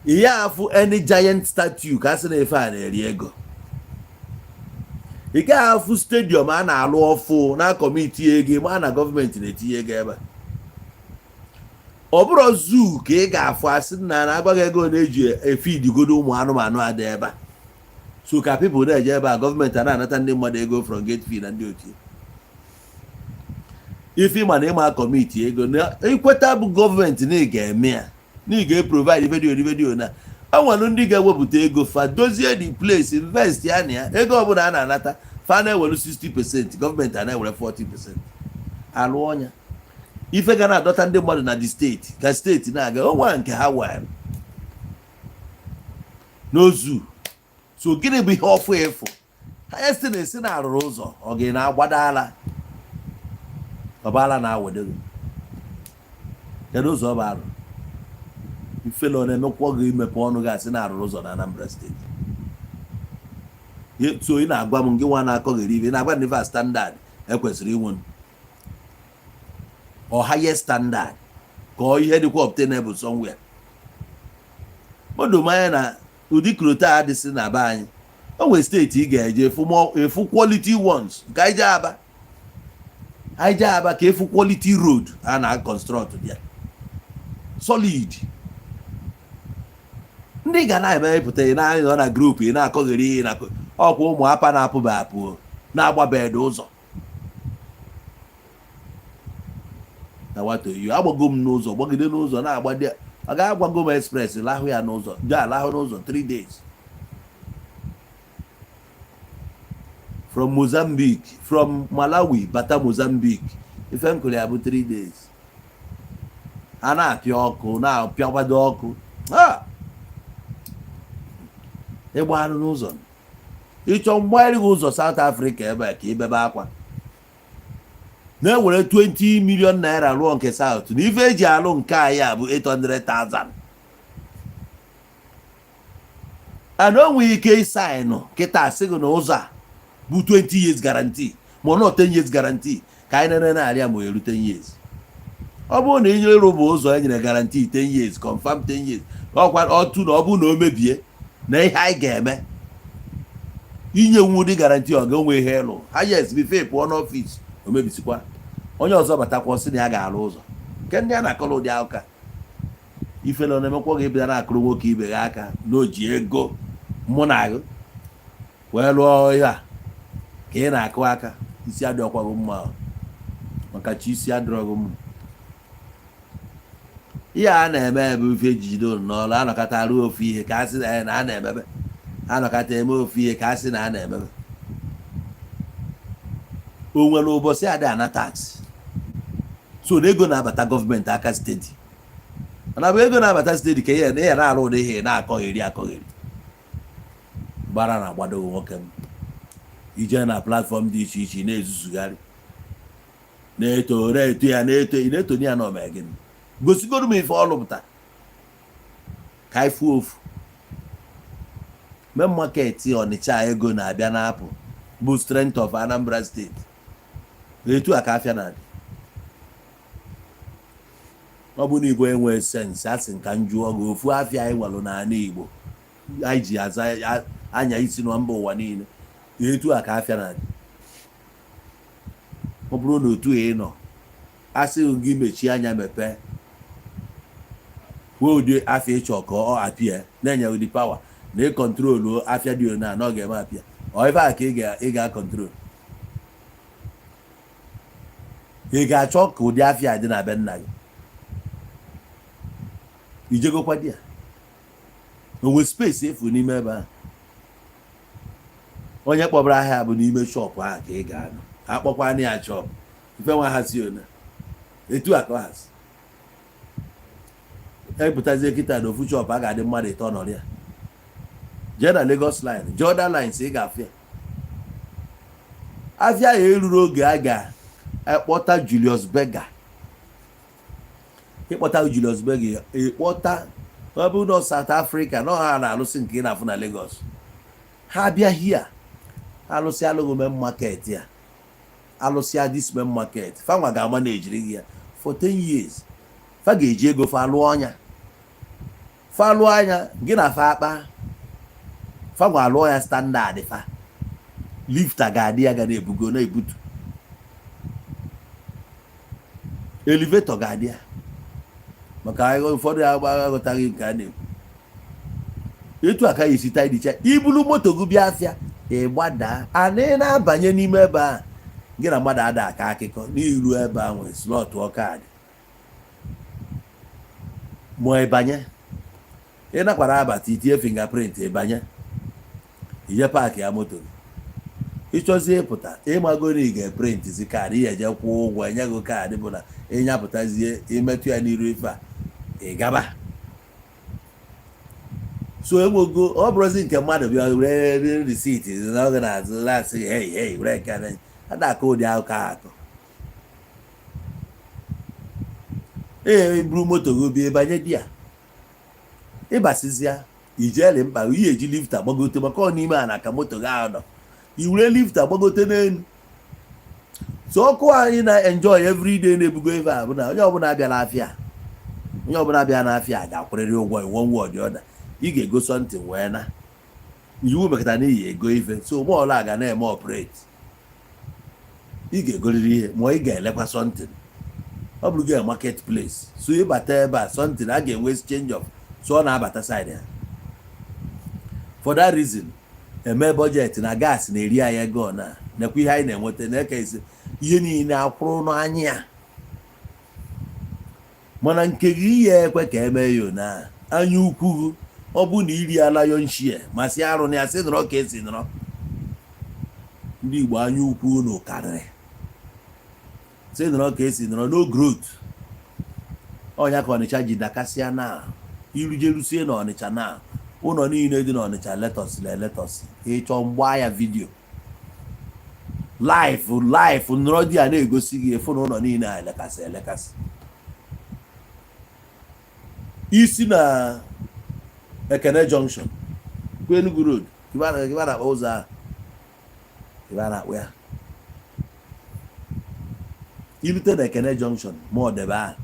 ihe afụ, any giant statue ka a sị na efe a na-eri ego. Ị gaghị afụ stadium a na-alụ ọfụ na committee ego ma na gọọmenti na-etinye ego ebe a. Ọ bụrụ zoo ka ị ga-afụ, asị na na-agwaghị ego na-eji efidigodo ụmụ anụmanụ adị ebe a, so ka people na-eje ebe a, gọọmenti a na-anata ndị mmadụ ego from gate fee na ndị otu ife. Ịma na ịma committee ego na ikweta bụ gọọmenti na ị ga-eme ya, na ị ga-eprovide video video na enwere ndị ga-ewepụta ego fa dozie the place, invest ya na ya. Ego ọbụla a na-anata, fa na-ewere 60%, gọọmenti a na-ewere 40%. Alụ ọnya ife ga na-adọta ndị mmadụ na the steeti ka steeti na-aga onwe nke ha were n'ozu. So gịnị bụ ihe ọfụ efu ha ya si na-esi na arụrụ ụzọ? Ọ ga na-agbado ala ọbala na-awedo gị? Kedu ụzọ ọ bụ arụ ifele ọ na-emekwa gị imepe ọnụ gị asị na arụrụ ụzọ na Anambra Steeti? So ị na-agwa m, gị nwa na-akọghịrị ibe, ị na-agwa na ife standard ekwesịrị inwe ọ highest standard ka ọ ihe dịkwa obtainable somewhere. Modo manya na ụdị krota a dịsị na be anyị, o nwere steeti ị ga-eje efu quality ones. Ka anyị jee Aba, anyị jee Aba ka efu quality road a na-construct ya solid. Ndị ga na-emepụta ị na-anọ na group, ị na-akọghịrị ihe na ọkwa ụmụ apa na-apụba apụ na-agbabeghị ụzọ na watoyu. Agbago m n'ụzọ, gbagide n'ụzọ na-agbade, ọ ga-agwago m express lahụ ya n'ụzọ, dị alahụ n'ụzọ 3 days from Mozambique, from Malawi bata Mozambique. Ife m kụrụ ya bụ 3 days. A na-apịa ọkụ, na-apịakwado ọkụ. Ah! Ịgba anụ n'ụzọ, ịchọ mgbagharị gị ụzọ South Africa ebe a ka ibebe akwa na-ewere 20 million naira rụọ nke South, na ife eji alụ nke anyị a bụ 800,000, and o nwere ike ịsaịnụ kịta sị gị na ụzọ a bụ 20 years guarantee, ma ọ nọ 10 years guarantee, ka anyị nene na-arịa ma eru 10 years. Ọ bụrụ na inye ịrụ bụ ụzọ e nyere guarantee 10 years, confirm 10 years, ọkwa otu na ọ bụrụ na o mebie na ihe anyị ga-eme inye nwu dị guarantee, ọ ga-enwe ihe ịlụ ha. Yes, before pụọ n'ọfịs, o mebisikwa, onye ọzọ batakwa sị na ya ga-alụ ụzọ nke ndị a na-akọrọ. Ụdị akụka ifele ọ na-emekwa gị bịa na-akụrụ nwoke ibe gị aka na o ji ego mụ na gị wee lụọ ihe a ka ị na-akụ aka. Isi adịọkwa gị mma, maka chi isi adịrọ gị mma. Ihe a na-eme bụ ife ejijide unu n'ọrụ. Anọkọta ruo ofu ihe ka a sị na a na-emebe, anọkọta eme ofu ihe ka a sị na a na-emebe. O nwere ụbọchị adị ana tax? So na ego na-abata gọọmenti aka steady, mana bụ ego na-abata steady ka ihe na na-arụ ụdị ihe na-akọgheri akọgheri gbara na agbado. Nwoke m, ije na platform dị iche iche na-ezuzugharị, na-eto, na-eto ya, na-eto, ị na-eto ya na ome gịnị? Gosigoro m ife ọlụpụta ka anyị fuo ofu main market Ọnịcha. Ego na-abịa na-apụ bụ strength of Anambra State. Etu a ka afịa na-adị. Ọ bụ na Igbo enwee sense, a sị nka njụọ gị, ofu afịa anyị nwelụ n'ala Igbo anyị ji aza anya isi na mba ụwa niile, etu a ka afịa na-adị? Ọ bụrụ na otu ị nọ, a sị gị mechie anya, mepee, kwuo ụdị afịa ịchọ ka ọ apịa, na-enye ụdị power na ị control afịa dị ona na ọ ga-eme apịa, ọ ife a ka ị ga-a control. Ị ga-achọ ka ụdị afịa dị na be nna gị? Ijegokwa di ya, onwe space efu n'ime ebe ahụ onye kpọbara ahịa bụ n'ime shop ahụ ka ị ga-anọ akpọkwana ya shop. Ife nwa hazi one etu a ka ọ hazi epụtazie kịta na ofu shop a ga-adị mmadụ ịtọ nọrọ ya. Jee na Lagos line, jee other lines, ị ga-afịa afịa ya eruru oge a ga-akpọta Julius Berger. Ịkpọta Julius Berger, ịkpọta ọ bụrụ na South Africa na ọha na-alụsị nke ị na-afụ na Lagos, ha bịa hia alụsị alụghị main market ya, alụsịa this main market, fanwa ga-ama na ejiri gị ya for 10 years. Fa ga-eji ego fa lụọ ọnya, fa lụọ anya gị na fa akpa, fa gwa alụọ ya standard, fa lifter ga-adị ya, ga na-ebugo na-ebutu, elevator ga-adị ya, maka ụfọdụ aghọtaghị nke a na-ekwu. Etu a ka ya esi tidicha, ibulu moto gị bịa afịa, ị gbadaa ana, ị na-abanye n'ime ebe a, gị na mmadụ ada aka akụkọ n'iru ebe a nwere slot card ma ịbanye. Ị nakwara abata, itinye fingerprint, ịbanye, ije park ya moto gị. Ịchọzie ịpụta, ịmago na ị ga-eprintzi card, ihe eje kwụọ ụgwọ, enye gị card, bụ na ịnyapụtazie, imetụ ya n'iru ife a, ị gaba. So enwego ọ bụrụzi nke mmadụ bịa were receipt n'oge na-azụ na-asị, "Hey, hey, were nke a." Na-akọ ụdị akụkọ ahụ akọ. Ee, buru moto gị bịa, banye di ya, ịbasizia ijeli mkpa ihe, eji lifter gbagote, maka ọ n'ime a na ka moto gị ahụ nọ, i were lifter gbagote n'elu. So ọkụ anyị na-enjoy everyday na-ebugo ebe a bụ na onye ọbụla abịa n'afịa, onye ọbụla abịa n'afịa ga-akwụrịrị ụgwọ in one way or the other. Ị ga-ego something wee na iwu mekọta n'ihi ego ife. So mall a ga na-eme operate, ị ga-egoriri ihe ma ị ga-elekwa something. Ọ bụrụ gị market place, so ịbata ebe a, something a ga-enwe exchange of, so ọ na-abata side ya. For that reason, eme budget na gas na-eri anyị ego na nekwa ihe anyị na-enweta na-eke isi ihe niile akwụrụ n'anya ya. Mana nke gị ihe ekwe ka eme ya na anya ukwu, ọ bụ na iri ala lion share ma si arụ na ya sị nọrọ ka esi nọrọ. Ndị Igbo, anya ukwu unu karịrị. Sị nọrọ ka esi nọrọ, no growth. Ọnya ka Ọnịcha ji dakasịa na irujerusie na Ọnịcha na ụlọ niile dị n'Ọnịcha letọsịrị eletọsị. Ịchọ mgba ya video live live nọrọ di ya na-egosi gị, efu na ụlọ niile a elekasị elekasị. Isi na Ekene Junction kwa Enugu Road, ibe a na-akpọ ụzọ ahụ, ibe a na-akpọ ya, ilute na Ekene Junction ma ọdebe ahụ,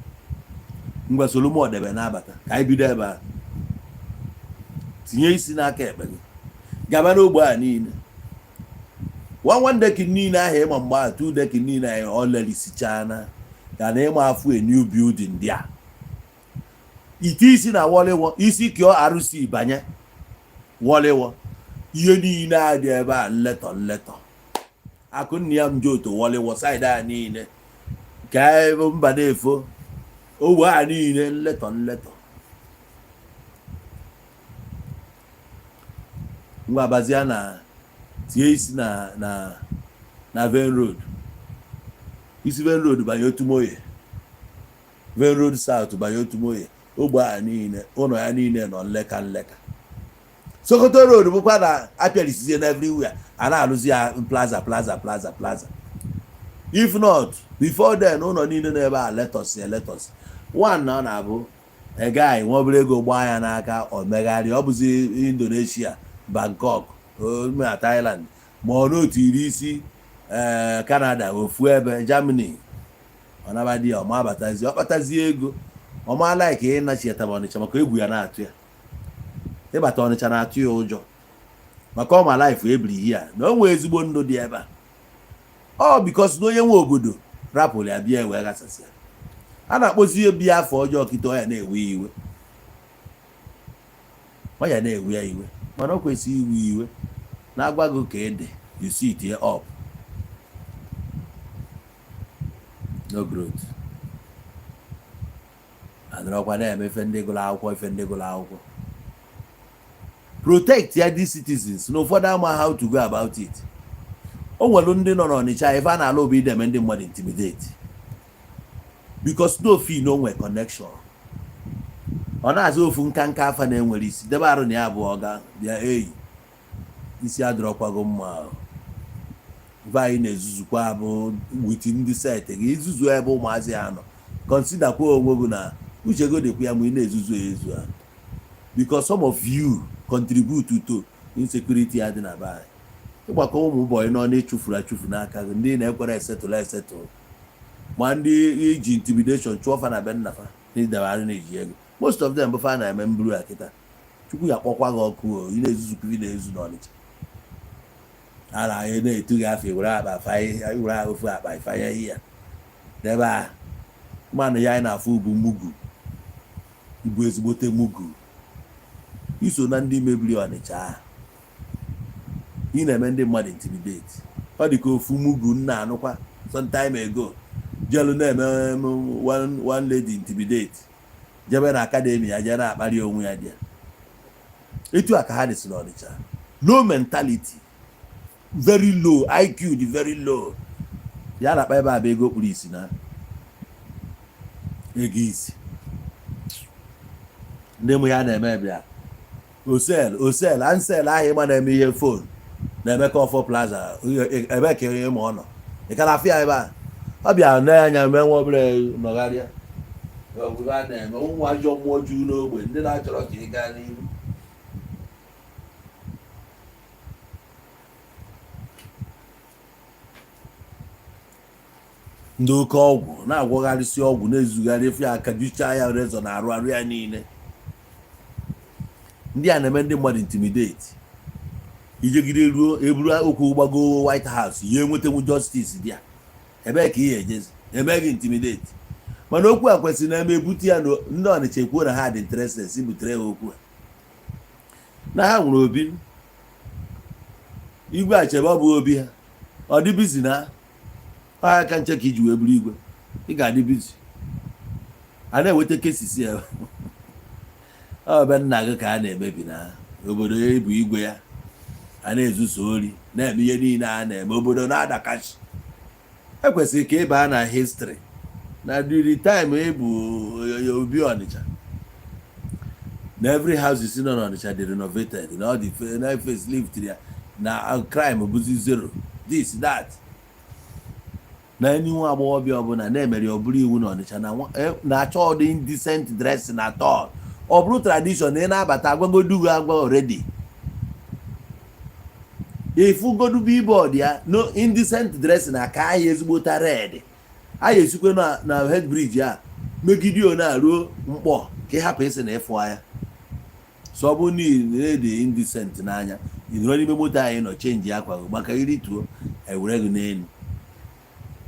ngwa soro m ọdebe na-abata ka anyị bido ebe a. Tinye isi n'aka ekpe gị, gaba n'ogbe a niile, one one decking niile ahụ ịma mgbe ahụ, two decking niile ahụ, ọ lerisichana ka na ịma afụ a new building dị a. Ite isi na wọlịwọ, isi kịọ RC banye wọlịwọ, ihe niile a dị ebe a nletọ nletọ. Akụnna ya njoto wọlịwọ side a niile ka ebe mba na-efo ogbe a niile nletọ nletọ. Ngwa, bazia na tie isi na Venn Road, isi Venn Road banye Otumoye. Venn Road South banye Otumoye, ogbe a niile, ụlọ ya niile nọ nleka nleka. Sokoto Road bụkwa na apịarisizie na everywhere, a na-arụzi ya plaza, plaza, plaza, plaza. If not, before then, ụlọ niile nọ ebe a letọs eletọs one na ọ na-abụ ege anyị nwa obere ego gbaa ya n'aka, ọ megharịa. Ọ bụzi Indonesia, Bangkok na Thailand, ma ọ n'otu iri isi ee Canada, ofu ebe Germany, ọ nabadị ya, ọ ma abatazi, ọ kpatazie ego, ọ ma like ịnachieta Ọnịcha maka egwu ya na-atụ ya. Ịbata Ọnịcha na-atụ ya ụjọ maka ọ ma life ebiri ya na o nwee ezigbo ndụ dị ebe a. Ọ because na onye nwe obodo rapụrụ ya bịa wee ghasasị ya. A na-akpọzi ihe bịa afọ ọjọọ kịta, ọ ya na-ewe iwe, ọ ya na-ewe ya iwe, mana ọ kwesịghị iwe iwe na-agwa gị ka ede. You sit here up, no growth, adọrọkwa na-eme ife ndị gụrụ akwụkwọ, ife ndị gụrụ akwụkwọ protect ya these citizens na ụfọdụ ama how to go about it. O nwere ndị nọ n'Ọnịcha, ife a na-alụ bụ ideme ndị mmadụ intimidate because no fee, no nwe connection. Ọ na-azụ ofu nka nka afa na-enwere isi debe arụ na ya bụ ọga bịa eyi isi adọrọkwago mma. Ife anyị na-ezuzukwa bụ with ndị set gị izuzu ebe ụmụazị ya nọ. Consider kwa onwe gị na uche gị dịkwa ya ma ị na-ezuzu ezu ha, because some of you contribute to insecurity ya dị na be anyị. Ịgbakọ ụmụ boy nọ na-echufuru achụfu n'aka gị, ndị na-ekwere esetụlụ esetụlụ, ma ndị iji intimidation chụọ fa na be nna fa na idebara na-eji ego. Most of them bụ fa na-eme mburu a kịta. Chukwu ya kpọkwa gị ọkụ o. Ị na-ezuzukwu, ị na-ezu n'Ọnịcha, a na na-etu gị afọ, were akpa fanye, were ofu akpa fanye ya n'ebe a. Mmanụ ya anyị na-afụ bụ mugu, ibu ezigbote mugu. Iso na ndị mebiri Ọnịcha ahụ, ị na-eme ndị mmadụ intimidate. Ọ dị ka ofu mugu nna anụkwa some time ago jelu na-eme one one lady intimidate, jebe na academy ya, jee na-akparị onwe ya dị ya. Etu a ka ha dị si n'Ọnịcha: low mentality, very low IQ, dị very low. Ya na-akpa ebe a bụ ego kpuru isi na ego isi ndị mụ ya na-eme. Bịa osel osel ansel ahụ ịma na-eme ihe phone na-eme ka ọfọ plaza ebe ka ihe ma ọ nọ. Ị ka na-afụ ya ebe a? Ọ bịa n'anya mee nwa obere nọgharịa obodo a na-eme ụmụ ajọ mmụọ juru n'ogbe, ndị na-achọrọ ka ị gaa n'ihu. Ndị oke ọgwụ na-agwọgharịsị ọgwụ, na-ezugharị efe aka juchaa ya rezọ na arụ arụ ya niile. Ndị a na-eme ndị mmadụ intimidate. Ijegide ruo eburu okwu gbago White House, ya enwetanwu justice dị ya. Ebee ka ị ya ejezi eme gị intimidate? Mana okwu a kwesịrị na eme ebute ya na ndị Ọnịcha ekwuo na ha dị interested, si butere ha okwu a na ha nwere obi igwe Achebe. Ọ bụ obi ha, ọ dị busy na ọ aka nche ka iji wee buru igwe. Ị ga-adị busy a na-eweta cases ya. Ọ be nna gị ka a na-emebi na obodo ya bụ igwe ya, a na-ezuso ori, na-eme ihe niile a na-eme, obodo na-adakachi. Ekwesịrị ka ị baa na history na during time ịbụ obi Ọnịcha na every house si nọ n'Ọnịcha dị renovated, na ọ dị na facelift ya, na crime bụzi zero, this that, na enyi nwa agbọghọbịa ọbụla na-emere ọ bụrụ iwu n'Ọnịcha na na-achọ ọdị indecent dressing at all. Ọ bụrụ tradition na ị na-abata agwagodu gị agwa already, ifugodu billboard ya, no indecent dressing, aka ahịa ezigbota red. A ya esikwe na head bridge a megide o na-ruo mkpọ ka ị hapụ ịsị na ịfụ anya. So ọ bụrụ na ị na-ede indecent n'anya, ị nọrọ n'ime moto anyị nọ change akwa gị maka irituo ewere gị n'elu,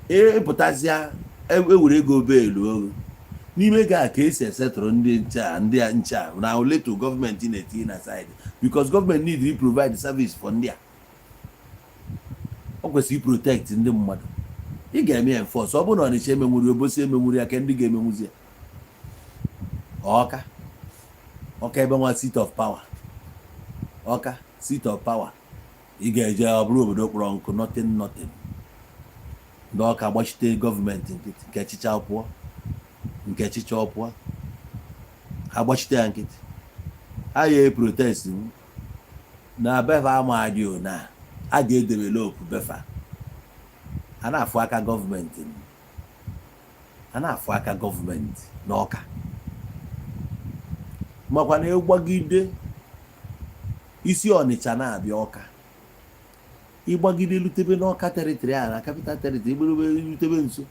ịpụtazịa ewere ego beelu ogo n'ime ego a ka esi esetụrụ ndị nche a, ndị a nche a na leto gọọmenti na-etinye na side, because gọọmenti need to provide service for ndị a. Ọ kwesịrị protect ndị mmadụ. Ị ga-eme ya enforce. Ọ bụrụ na Ọnịcha emenwuri, Obosi emenwuri ya, ka ndị ga-emenwuzi ya? Ọka, Ọka ebe nwa seat of power, Ọka seat of power, ị ga-eje ọ bụrụ obodo kpọrọ nkụ, nothing, nothing. Ndị Ọka gbachite gọọmenti nkịtị nke chicha pụọ. Nke chicha ọpụa, ha gbachite ya nkịtị. Ha ya protest m na befa amadị na a ga-edevelop befa. A na-afụ aka gọọmenti, a na-afụ aka gọọmenti n'Ọka, makwa na ịgbagide isi Ọnịcha na-abịa Ọka, ịgbagide lutebe n'Ọka territory a na capital territory, igberebe lutebe nso,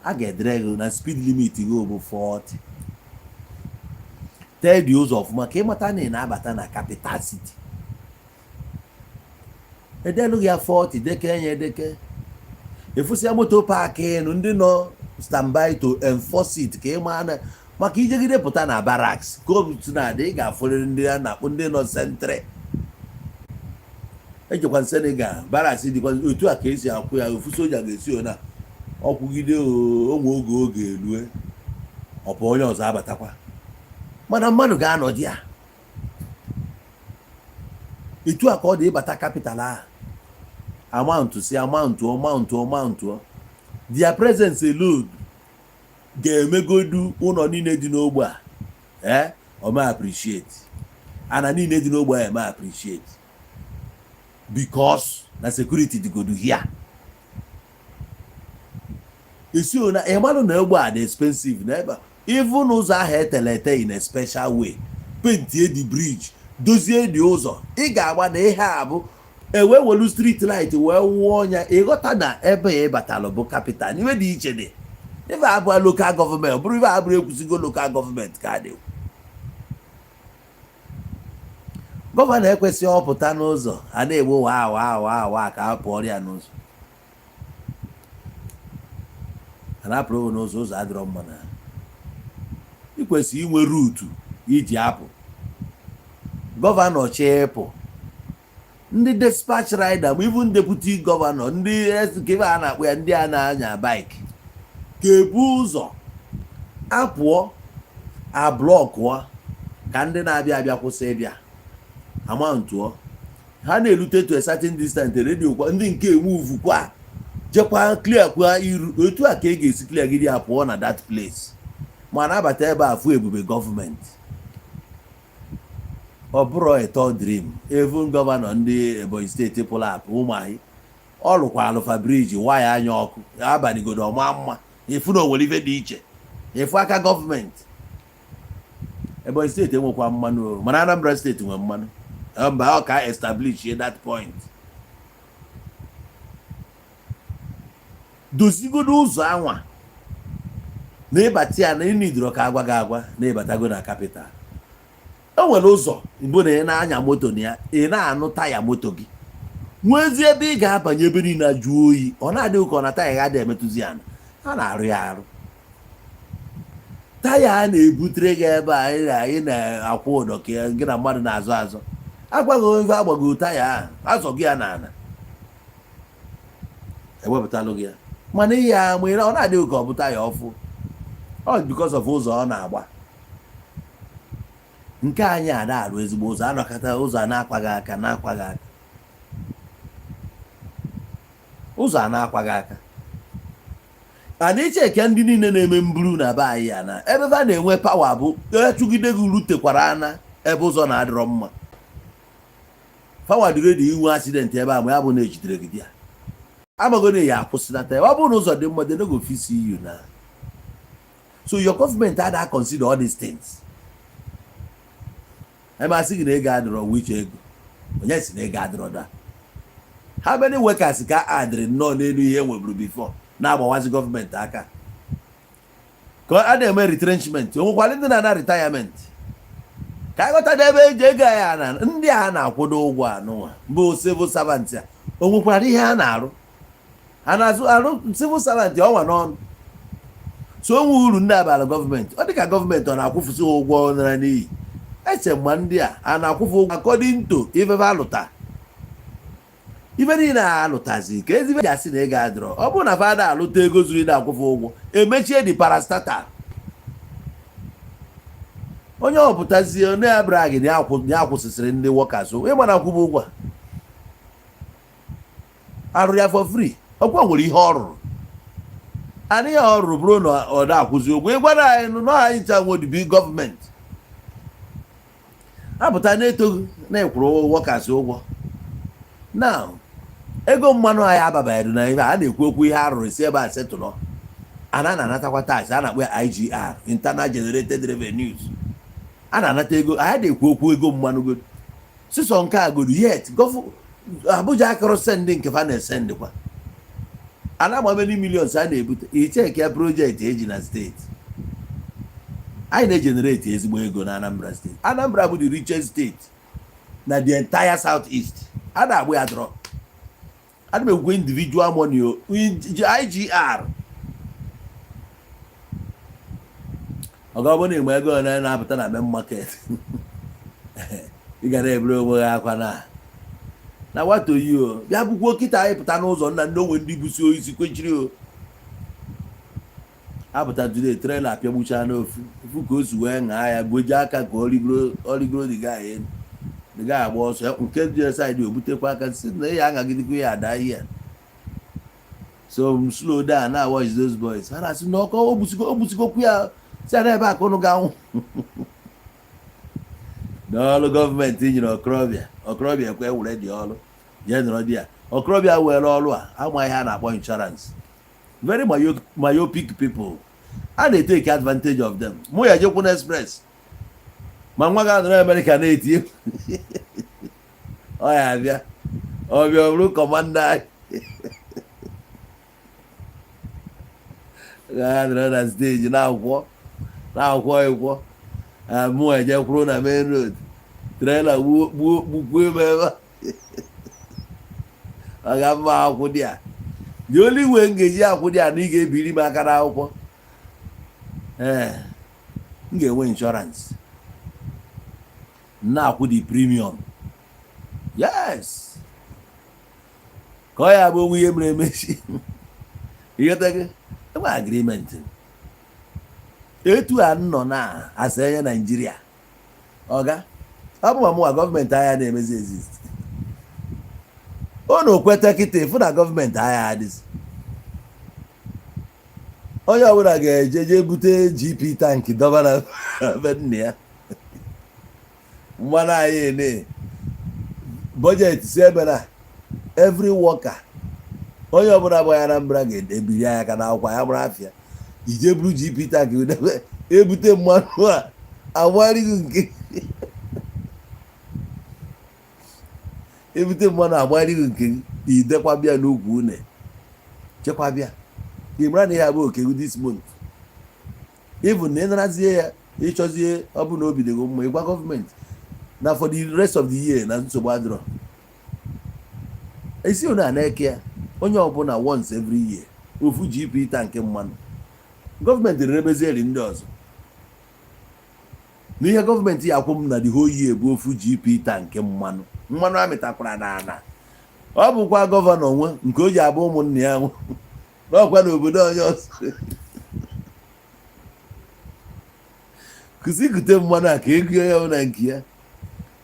a ga-edere gị na speed limit gị bụ 40. Tee dị ụzọ ọfụma ka ịmata na ị na-abata na capital city. Edelu gị ya 40, deke ya edeke, efusịa moto park enu ndị nọ standby to enforce it, ka ị maa na maka ijegide pụta na barracks ka otu na-adị. Ị ga-afụrịrị ndị a na-akpọ ndị nọ sentry. Ejekwa Senegal, barracks dịkwa otu a ka esi akwụ ya. Ofu soja ga-esi ona ọkwụgide onwe oge, oge elue, ọpụ onye ọzọ abatakwa, mana mmadụ ga-anọ di ya. Etu a ka ọ dị ịbata capital ahụ, amount si amount amount amount. Their presence alone ga-emegodu ụlọ niile dị n'ogbe a ee ome appreciate, ana niile dị n'ogbe a eme appreciate, because na security dịgodu here. Esi na ịmanụ na egbe a dị expensive na ebe, even ụzọ ahụ etele ete in a special way, paintie the bridge, dozie dị ụzọ, ị ga-agba na ihe a bụ ewe welu street light wee wụọ ya. Ịghọta na ebe ị batalụ bụ capital. Iwe dị iche dị ife abụọ local government, ọ bụrụ ife abụrụ ekwusigo local government ka dị. Governor ekwesịghị ọpụta n'ụzọ a na-egbu waa waa waa waa ka a pụọ ya n'ụzọ, a na-apụrụ n'ụzọ. Ụzọ adịrọ mma na ị kwesịrị inwe route iji apụ. Governor chịpụ ndị dispatch rider, ma even deputy governor, ndị nke a na-akpọ ya, ndị a na-anya bike ka ebu ụzọ apụọ, ablockụọ ka ndị na-abịa abịa kwụsị ịbịa, amountụọ ha na-erute to a certain distance, redio kwa ndị nke move kwa, jekwa clear kwa iru. Otu a ka ị ga-esi clear gị ya pụọ na that place, ma nabata ebe a fụ ebube gọọmenti. Ọ bụrụ a tall dream. Even governor ndị Ebonyi Steeti pụrụ apụ, Ụmụahị, ọ lụkwa alụfa bridge waya anya ọkụ abalịgodo ọma mma. Ịfụ na onwere ife dị iche, ịfụ aka gọọmenti. Ebonyi Steeti enwekwa mmanụ o, mana Anambra Steeti nwe mmanụ. Mba, ọ ka establish that point, dozigodo ụzọ anwa na ịbata ya na ịnidoro ka agwa gị agwa na ịbatago na capital. O nwere ụzọ mbụ na ị na-anya moto na ya, ị na-anụ taya moto gị nweezi ebe ị ga-abanye, ebe niile ajụ oyi, ọ na-adịghị ka ọ na taya ya adịghị emetụzi ya. A na-arụ ya arụ, taya a na-ebutere gị ebe a anyị na-akwụ ụdọ ka gị na mmadụ na-azọ azọ, agwaghị ofe agbago taya ahụ, azọ gị ya n'ala, ewepụtalụ gị ya. Mana ihe a ma ọ na-adịghị ka ọ bụ taya ọfụ, ọ because of ụzọ ọ na-agba. Nke anyị ada arụ ezigbo ụzọ, anọkọta ụzọ a na-akwaghị aka, na-akwaghị aka, ụzọ a na-akwaghị aka. Ana icheke ndị niile na-eme mburu na be anyị ya na ebe fa na-enwe power bụ echugide gị rutekwara ana ebe ụzọ na-adịrọ mma. Fawa dị ready inwe accident ebe a, ma ya bụ na ejidere gị ya amago na ya akwụsịnata. Ọ bụrụ na ụzọ dị mma, they no go fit see you na. So your government ada consider all these things. Ebe asị gị na ego adịrọ, which ego? Onye si na ego adịrọ? Da how many workers ka adịrị nnọọ n'elu ihe nweburu before na-agbawazi gọọmenti aka ka a na-eme retrenchment? O nwekwara ndị na-ana retirement ka anyị ghọta ebe eji ego anyị na ndị a na-akwụdo ụgwọ anụnwa bụ civil servant a. O nwekwara ihe a na-arụ, a na-azụ arụ civil servant ọnwa n'ọnụ. So onwe uru ndị abalị gọọmenti, ọ dị ka gọọmenti ọ na-akwụfụsị ha ụgwọ nara n'iyi. Eche mgbe ndị a a na-akwụfụ ụgwọ according to ife alụta, ife niile a alụtazi ka ezigbo ji asị na ego adịrọ. Ọ bụrụ na fada alụta ego zuru ị na-akwụfụ ụgwọ, emechie dị parastatal. Onye ọpụtazie onye abịara gị na ya akwụsịsịrị ndị workers ịma na akwụbụ ụgwọ a arụrụ ya for free. Ọkwa nwere ihe ọ rụrụ. Adịghị ọrụ bụrụ na ọ na-akwụzi ụgwọ, ịgwara anyị nụ na anyị ncha nwe gọọmenti apụta na-etoghị na-ekwuru workers ụgwọ. Now, ego mmanụ anyị ababaghị na ihe a na-ekwu okwu. Ihe a rụrụ si ebe a setụlọ, a na-anatakwa tax a na-akpọ ya IGR, Internal Generated Revenues. A na-anata ego anyị na-ekwu okwu ego mmanụ godo sisọ nke a godo. Yet Abuja akọrọ send nke fa na-esendịkwa a na-agba many millions a na-ebute. Icheke ya, project eji na steeti anyị na-egenerate ezigbo ego na Anambra Steeti. Anambra bụ the richest state na the entire South East. A na-agbụ ya drọ. Ana m ekwukwe individual money o, IGR. Ọga, ọ bụrụ na ịma ego ole na-apụta na main market, ị ga na-eburu onwe gị akwa na nwata oyi o. Bịa bụkwuo kịta, anyị pụta n'ụzọ nna ndị onwe ndị busi oisi kwechiri o. Apụta today, trailer apịagbucha n'ofu ofu ka o si wee ṅaa ya, gboji aka ka ọ rigoro the guy elu. The guy agba ọsọ nke dị side, o butekwa aka si na ya aṅagidekwa ya ada ihe. So m slow down na watch those boys. Ha na-asị na ọkọ ogbusigokwu ya si na ebe a ka ụnụ ga-anwụ n'ọrụ gọọmenti nyere okorobịa. Okorobịa ekwe were dị ọrụ jee nọrọ di ya. Okorobịa were ọrụ a ama ihe a na-akpọ insurance. Very myopic people, a na-etake advantage of them. Mụ ya jekwu na express ma nwa ga nọrọ Amerịka na-eti ọ ya abịa, ọbịa ọ bụrụ commander anyị ga nọrọ na stage na-akwọ ịkwọ. Mụ eje kwuru na main road, trailer gbuo gbuo gbukwuo m ebe a. Ọ ga mma akwụ dị a. The only way m ga-eji akwụ dị a na ị ga-ebiri m aka n'akwụkwọ. Ee, m ga-enwe insurance na-akwụ the premium. Yes, ka ọ ya bụ onwe ihe mere emechi. Ịghọta gị enwe agreement etu a nọ na asa enye Naijiria. Ọga, ọ bụ ma mụnwa, gọọmenti agha na-emezi exist. Unu kweta kịta ịfụ na gọọmenti agha adịzi. Onye ọbụla ga-eje jee bute GP tank dọba na be nna ya. Mmanụ anyị ene budget si ebe na every worker, onye ọbụla bụ ya Anambra ga-ebiri anya aka n'akwụkwọ ya mara afịa ije buru GP tank debe, ebute mmanụ a agbarịghị nke ebute mmanụ agbarịghị nke gị. Idekwa bịa n'ukwu une, chekwa bịa ị mara na ihe abụ oke this month. Even na ị narazie ya, ịchọzie, ọ bụ na obi dịghị mma, ịgwa gọọmenti na for the rest of the year na nsogbu adịrọ. Esi onu a na-eke ya onye ọbụla once every year ofu GP tank mmanụ. Gọọmenti rebezieri ndị ọzọ n'ihe gọọmenti ya akwụ m na the whole year bụ ofu GP tank mmanụ. Mmanụ amịtakwara n'ala, ọ bụkwa gọvanọ nwe nke o ji abụ ụmụnne ya nwe n'ọkwa n'obodo onye ọzọ kụzi kute mmanụ a ka ego ya na nke ya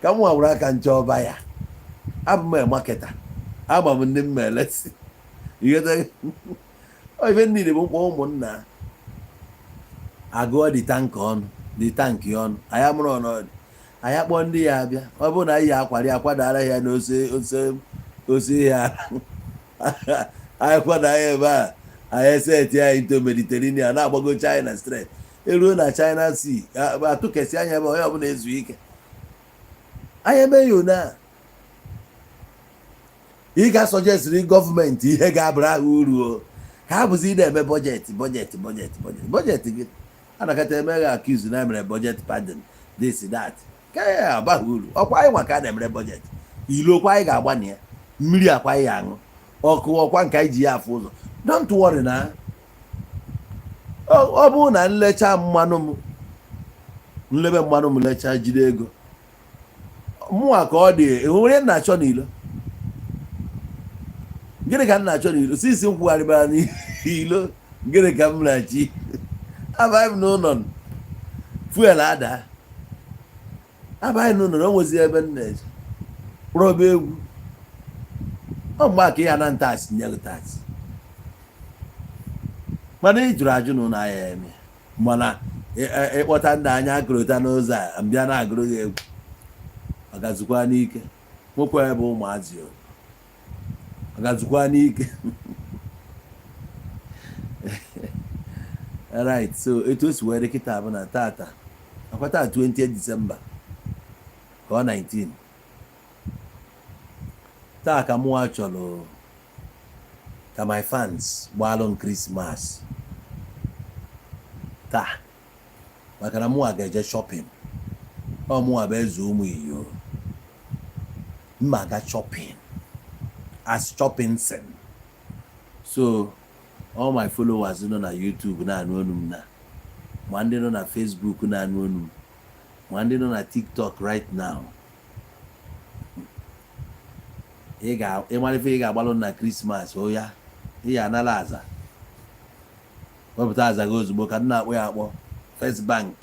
ka m nwawere aka nche ọba ya. Abụ m marketer, ama m ndị mma elesi ife niile bụ mkpọ ụmụnna agụọ dị tank ọnụ dị tank ọnụ. Anyị amụrụ ọnọdụ anyị akpọ ndị ya abịa. Ọ bụrụ na anyị ya akwari akwadara ya n'ose ose ose ya, anyị kwada ya ebe a, anyị eseti anyị into Mediterranean, na-agbago China Strait, eruo na China Sea, atụkesị anya ebe onye ọbụla ezu ike. Anyị eme ya one a, ị ga-asuggestiri gọọmenti ihe ga-abara ha uru o ka ha bụzi ị na-eme budget budget budget budget budget gị anakọta eme gị accuse na emere budget padding, this, that, ka ya abaghị uru. Ọkwa anyị nwa ka a na-emere budget. Ilo okwa anyị ga-agba na ya, mmiri akwa anyị aṅụ, ọkụ ọkwa nke anyị ji ya afụ ụzọ. Don't worry na ọ bụrụ na nlecha mmanụ m, nlebe mmanụ m lechaa jide ego mụnwa ka ọ dị. Enwere na-achọ n'ilo, gịnị ka m na-achọ n'ilo? Sisi m kwugharịbara n'ilo, gịnị ka m na-achị? Abaghị m n'ụlọ, fuel ada. Abaghị n'ụlọ na o nwezi ebe m na-eje rọba egwu. Ọ mgbe a ka ya na ntax nye gị tax. Mana ị jụrụ ajụ na ụlọ ahịa eme, mana ịkpọta ndị anya akụrụta n'ụzọ a mbịa na-agụrụ gị egwu, ọ gazukwa n'ike. Nwoke ebe ụmụazị o, ọ gazukwa n'ike. Right, so etu o si wee dị kịta bụ na tata akwa taa, 20 December ka ọ 19 taa, ka mụnwa chọrọ ka my fans gbaalụ m Christmas taa, maka na mụnwa ga-eje shopping. Ọ mụnwa bụ eze ụmụ iyo, mma aga shopping as shopping sin. So all my followers nọ na YouTube na-anụ olu m, na ma ndị nọ na Facebook na-anụ olu m, ma ndị nọ na TikTok right now, ị ga-ịmara ife ị ga-agbalụ na Christmas. O ya ị ya anara aza, wepụta aza gị ozugbo ka m na-akpọ ya akpọ. First Bank,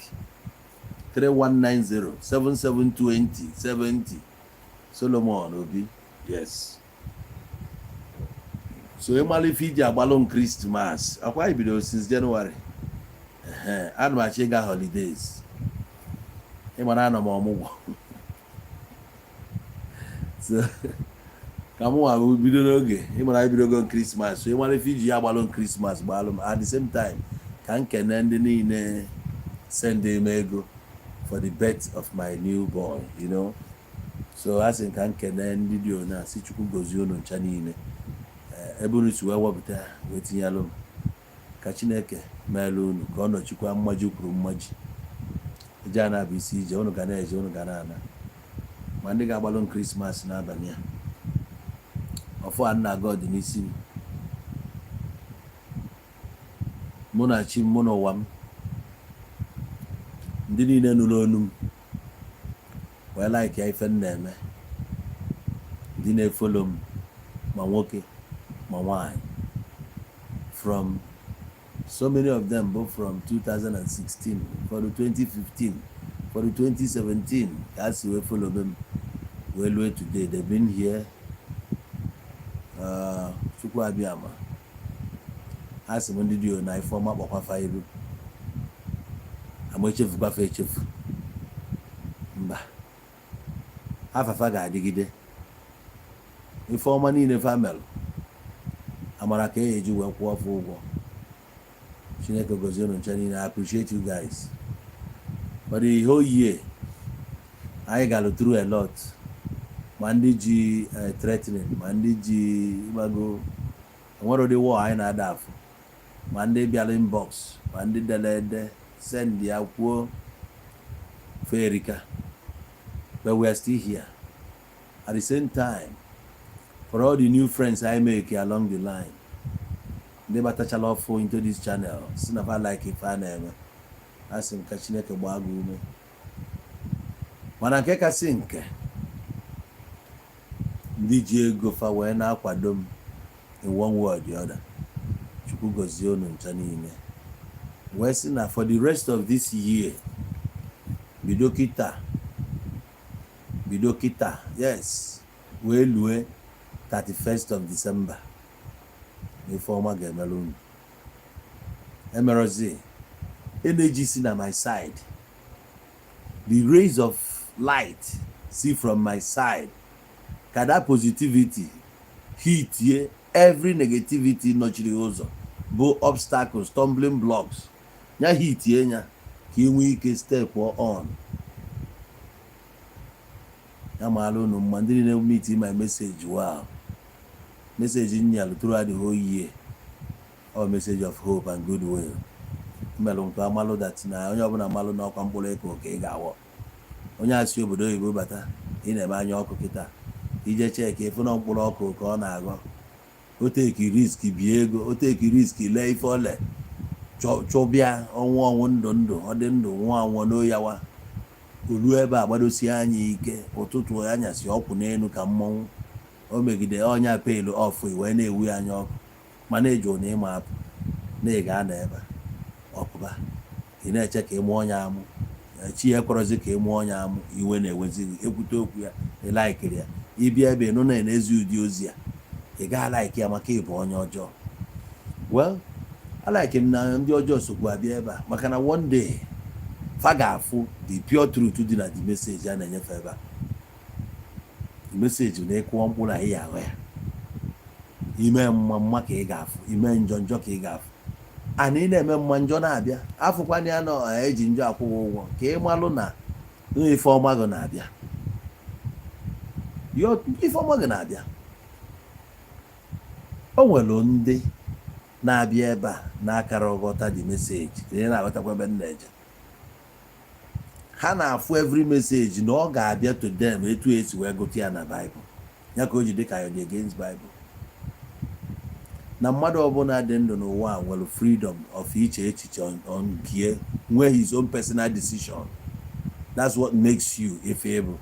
3190 7720 70, Solomon Obi. Yes, so ịmara ife iji agbalụ m Christmas akwa anyị bidoro since January. Ehe, ana m achọ ịga holidays. Ịmara anọ m ọmụgwọ, so ka mụ nwa bido n'oge. Ịmara ebidogo Christmas, so ịmara ife iji ya agbalụ m Christmas, gbalụ m. At the same time, ka m kene ndị niile send m ego for the birth of my new boy. So a sị ka m kene ndị dị one a, sị Chukwu gozie unu ncha niile. Ebe unu si wee wepụta wee tinyelụ m, ka Chineke meelu unu ka ọ nọchikwa mmaji kwuru mmaji. Ije a na-abụ isi ije unu ga na-eje, unu ga na-ana. Ma ndị ga-agbalụ m Christmas n'abalị a, ọfụ a nna God n'isi m, mụ na chi m, mụ na ụwa m, ndị niile nụrụ onu m wee like ya ife m na-eme, ndị na-efollow m, ma nwoke ma nwanyị, from so many of them bụ from 2016, ụfọdụ 2015, ụfọdụ 2017 ka a si wee follow m wee lue today. They've been here. Chukwu abịama, a sị m ndị dị na ifeọma kpọkwafa iru ama echefukwafa echefu mba afafa ga-adịgide. Ifeọma niile famelụ, amara ka e eji wee kwụọ ọfụ ụgwọ. Chineke gozie unu ncha niile. I appreciate you guys for the whole year. Anyị gara through a lot, ma ndị ji threatening, ma ndị ji ịgbago enwere ụdị war anyị na-ada afụ, ma ndị bịara inbox, ma ndị dere ede send ya kwuo ferika, but we are still here. At the same time, for all the new friends I make along the line, ndị batachala ọfụ into this channel, si na fa like ife a na-eme, a sị m ka Chineke gbaa gị ume. Mana nke kasị nke, ndị ji ego fa wee na-akwado m in one way or the other, Chukwu gozie unu ncha niile. Wee sị na for the rest of this year, bido kịta, bido kịta, yes, wee lue 31st of December, ife ọma ga-emere unu. Emerozi energy si na my side, the rays of light see from my side, ka that positivity hit ye every negativity nọchiri ụzọ bụ obstacles, stumbling blocks, ya hitie ya ka ị nwee ike step on. Ya maara unu mma, ndị niile meet my message. Wow, message nyalụ throughout the whole year, all message of hope and goodwill. Mmelụ nke amalụ that na onye ọbụla malụ n'ọkwa mkpụrụ ịkụ ka ị ga-awọ. Onye a si obodo oyibo bata, ị na-eme anya ọkụ kịta, ije check ịfụ na mkpụrụ ọkụ ka ọ na-aghọ. O take risk bie ego, o take risk lee ife ole chụbịa ọnwụ ọnwụ, ndụ ndụ, ọ dị ndụ nwụọ anwụọ n'oyawa olu ebe a, gbadosie anya ike ụtụtụ anyasị ọkwụ n'elu ka mmọnwụ o megide ọnya pelu ọfụ wee na-ewu ya anya ọkụ. Mana eju na ịma apụ na ị ga-anọ ebe ọpụba, ị na-eche ka ị mụọ ya amụ, chi ya ekwerọzi ka ị mụọ ya amụ. Iwe na-ewezi gị, ekwute okwu ya, ị likeiri ya, ịbịa ebe nụ na-enezi ụdị ozi a, ị gaa like ya maka ịbụ onye ọjọọ. Well, Alike m na ndị ọjọọ sokwu abịa ebe a, maka na one day fa ga-afụ the pure truth dị na the message a na-enyefe ebe a. The message na ịkụọ mkpụrụ anyị ya ahụ ya, ime mma mma ka ị ga-afụ, ime njọ njọ ka ị ga-afụ. Ana ị na-eme mma, njọ na-abịa. Afụkwana ya na eji njọ akwụghị ụgwọ, ka ị malụ na ife ọma gị na-abịa. Ife ọma gị na-abịa. O nwere ndị na-abịa ebe a na-akara ọghọta the message. Ị na-aghọtakwa ebe m na-eje? Ha na-afụ every message na ọ ga-abịa to them etu esi wee gụta ya na Bible ya, ka o ji dị ka ya dị against Bible, na mmadụ ọbụla dị ndụ n'ụwa a nwere freedom of iche echiche on nke, nwee his own personal decision. That's what makes you ife ịbụ.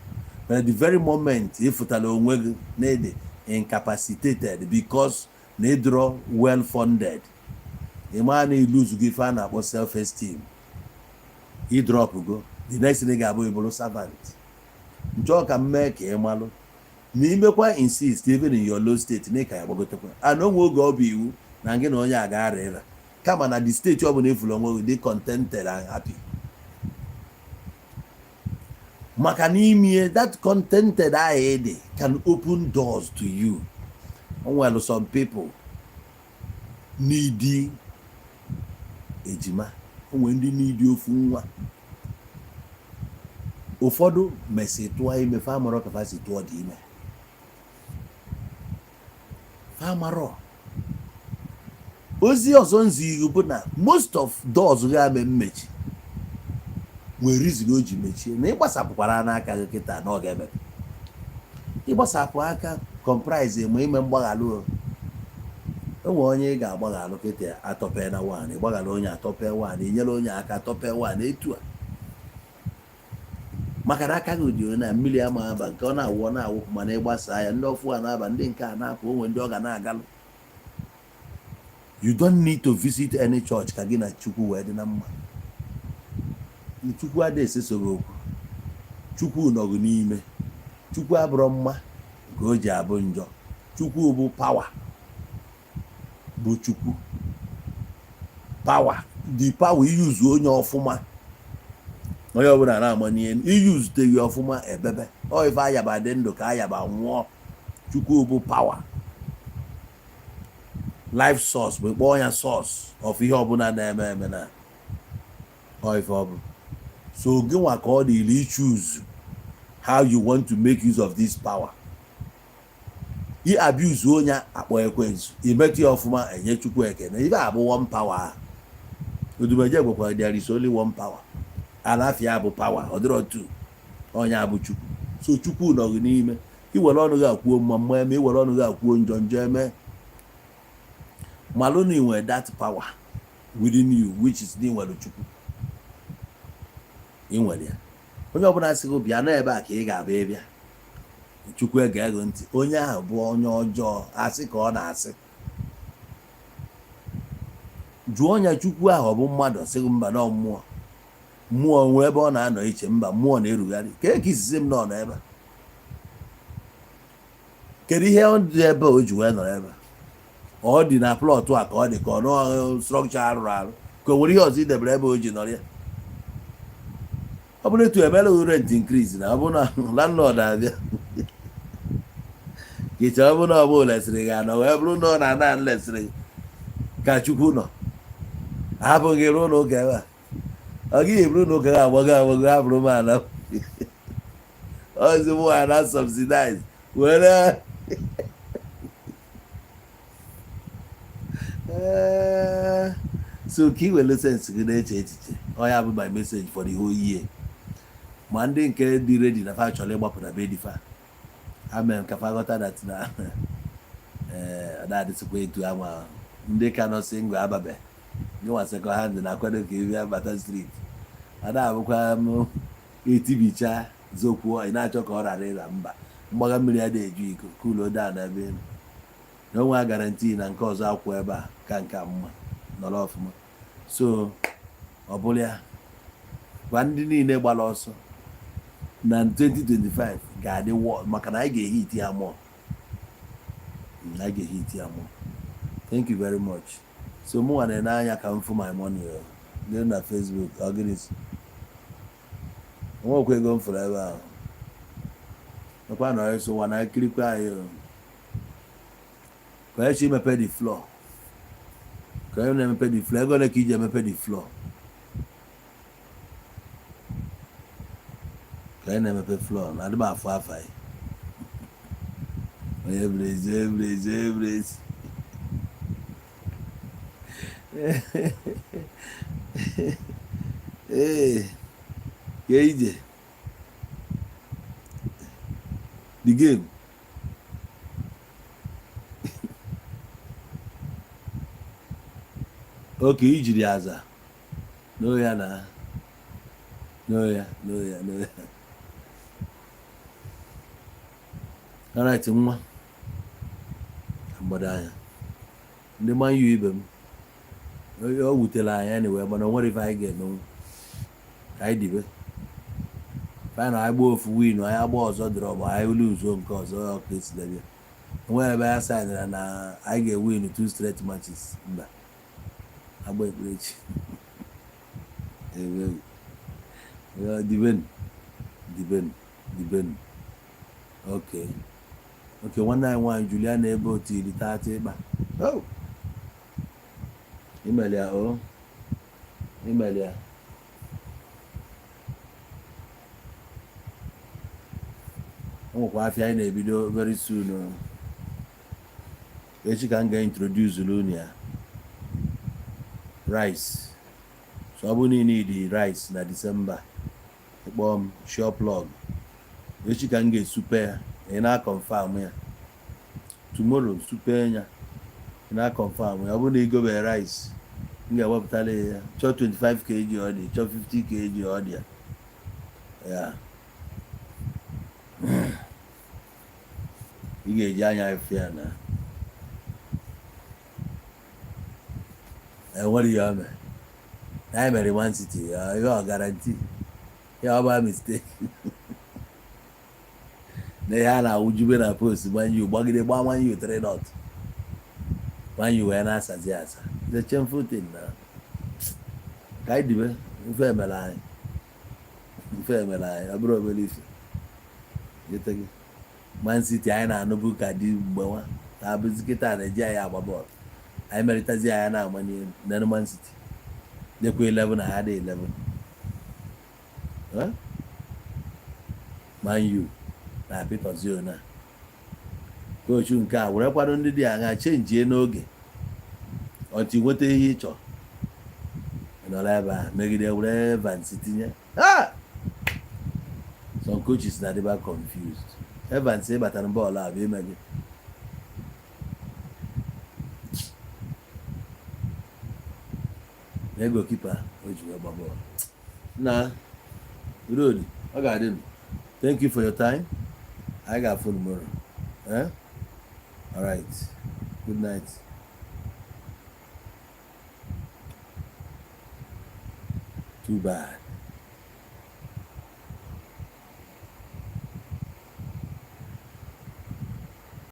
But at the very moment ị fụtara onwe gị na-ede incapacitated because na ịdịrọ well funded, ị maa na iluzu gị ife a na-akpọ self esteem, ị drop go. The next thing ga-abụ ịbụrụ servant. Nchọọ ka m mee ka ị malụ na imekwa insist even in your low state na ịka ya gbagotekwa. And onwe oge ọ bụ iwu na gị na onye a ga-ara ịra, kama na the state ọ bụla ifuru onwe gị, dị contented and happy, maka na ime that contented ahụ ị dị can open doors to you. O nwere some people need ejima, o nwere ndị need ofu nwa. Ụfọdụ mesị tụọ ime, fa amarọ ka fa si tụọ dị ime, fa amarọ. Ozi ọzọ nzighị bụ na most of doors ga-ame mmechi nwere reason o ji mechie, na ịgbasapụkwara n'aka gị kịta na ọ ga-emepe. Ịgbasapụ aka comprise ma ime mgbaghalụ. O enwe onye ị ga-agbaghalụ kịta, atọpe na one, ịgbaghalụ onye, atọpe one, inyere onye aka, atọpe one, etu a, maka na aka gị dị na mmiri ama aba nke ọ na-awụ, ọ na-awụpụ. Mana ịgbasa ya, ndị ọfụ a na-aba, ndị nke a na-apụ, onwe ndị ọ ga na-agalụ. You don't need to visit any church ka gị na Chukwu wee dị na mma. Chukwu adịghị eseso gị okwu. Chukwu nọgụ n'ime. Chukwu abụrọ mma nke o ji abụ njọ. Chukwu bụ power, bụ Chukwu power. The power iyuzu onye ọfụma, onye ọbụla na-amanye iyuzuteghị ọfụma ebebe ọ ife ayaba dị ndụ ka ayaba nwụọ. Chukwu bụ power, life source, bụ kpọọ ya source of ihe ọbụla na-eme eme na ọ ife ọ bụ. So gị nwa ka ọ dịrị choose how you want to make use of this power. I abuse onye, akpọ ekwensu. Imetụ ya ọfụma, enye Chukwu ekene. Ife abụ one power. Odumeje gwekwara, there is only one power. Alafia bụ power, ọ dịrọ two. Onye abụ Chukwu. So Chukwu nọ gị n'ime. Iwere ọnụ gị akwuo mma, mma eme. Iwere ọnụ gị akwuo njọ, njọ eme. Malụ na inwe that power within you, which is na inwere Chukwu, ị nwere ya. Onye ọbụla sị gị bịa n'ebe a ka ị ga-abịa, ịbịa, Chukwu ege gị ntị. Onye ahụ bụ onye ọjọọ, asị ka ọ na-asị. Jụọ ya, Chukwu ahụ ọ bụ mmadụ? Sị gị mba, na mmụọ. Mmụọ nwee ebe ọ na-anọ iche? Mba, mmụọ na-erugharị ka eke izizi m nọ n'ebe a. Kedu ihe ọ dị ebe o ji wee nọrọ ebe a? Ọ dị na plot a ka ọ dị ka ọ nọ structure arụrụ arụ, ka o nwere ihe ọzọ idebere ebe o ji nọrọ ya. Ọ bụrụ etu emere rent increase, na ọ bụrụ na landlord abịa ka ọ bụrụ na ọ bụ lesịrị gị anọ, wee bụrụ na ọ na-ana lesịrị gị, ka Chukwu nọ hapụ gị ruo n'ụka ebe a, ọ gịghị eburu n'ụka gị agbago agbago, hapụrụ m ala ozi mụ na subsidize were. So ka ị were sense gị na-eche echiche. Ọ ya bụ my message for the whole year. Ma ndị nke dị ready na fa chọrọ ịgbapụ na be di fa, amen, ka fa ghọta that na ee, na-adịsịkwa etu ama. Ndị ka nọ single, ababe gị nwa second hand na-akwado ka ị bịa bata street, a na-abụkwa m etibicha zokwuo. Ị na-achọ ka ọ rara ịra mba mgbaga mmiri a na-eju iko cool down ebe ị nọ na onwe guarantee na nke ọzọ akwụ ebe a ka nke a mma nọrọ ọfụma. So ọ bụrụ ya, gwa ndị niile gbara ọsọ na 2025 ga-adị wọ, maka na anyị ga-ehit ya mụọ, anyị ga-ehit ya mụọ. Thank you very much. So mụnwa na-ene anya ka m fụ my money o. Ndị na Facebook, ọ gịnị si? Onwekwa ego m fụrụ ebe ahụ. Mekwa na ọsọ ụwa na ekirikwa anyị o. Ka onye chi mepe the floor. Ka onye na-emepe the floor, ego ole ka iji emepe the floor? Ka onye na-emepe floor, na adị m afụ afa ya. Onye bụrụ ezi, onye bụrụ ezi, onye bụrụ ezi. Ee, ka ije. The game. Okay, ijiri aza. No ya na. No ya, no ya, no ya. Alright, nwa. Mgbado anya. Ndị Man U ibe m. O wutere anyị anyway, mana o nwere ife anyị ga-emenwu. Ka anyị dibe. Final anyị gbaa ofu win, anyị agba ọzọ draw, ma anyị luzuo nke ọzọ ọ ka esi debie. Onweghị ebe ya signara na anyị ga-ewin two straight matches. Mba. Agba ekpere echi. Ebe diben diben diben. Okay. Okay, nwanne anyị nwaanyị Juliana ebe otu iri taata ịkpa. Oh! Imeli ya o. Imeli ya. O nwekwa afịa anyị na-ebido very soon o. Echi ka m ga-introduce unu ya. Rice. So ọ bụrụ na ị need rice na December, ịkpọọ m sure plug. Echi ka m ga-esupe ya, ị na-confirm ya. Tomorrow supe ya, ị na-confirm ya. Ọ bụrụ na ị gobe rice, m ga-ewepụtara ya. Chọọ 25 kg ọ dị, chọọ 50 kg ọ dị ya. Ya. Ị ga-eji anya efe ya na enwere ihe o mere. Anyị mere Man City, ya ihe ọ guarantee. Ya ọ bụ mistake. Na ihe a na-awụjube na post Man U gbagide gbaa Man U 3 not. Man U wee na-asazi asa. It's a shameful thing na. Ka anyị dibe ife emere anyị. Ife emere anyị, ọ bụrụ obere ife. Gete gị. Man City anyị na-anụbu ka dị mgbe nwa na-abụzi kịta na-eji anyị agba bọọlụ. Anyị merịtazi anyị na-amanye n'elu Man City. Dekwa 11 na ha dị 11. Eh? Man U na-apịtọzi ona. Coach nke a were kwado ndị dị aṅa chenjie n'oge ọtụ nweta ihe ị chọrọ. Ị nọrọ ebe a megide were Evans tinye. Ah! Some coaches na-adịba confused. Evans ịbatara bọọlụ a bụ ime gị. Na goalkeeper o ji wee gba bọọlụ. Na Rodi, ọ ga-adị nụ. Thank you for your time. I got phone tomorrow. Eh? All right. Good night. Too bad.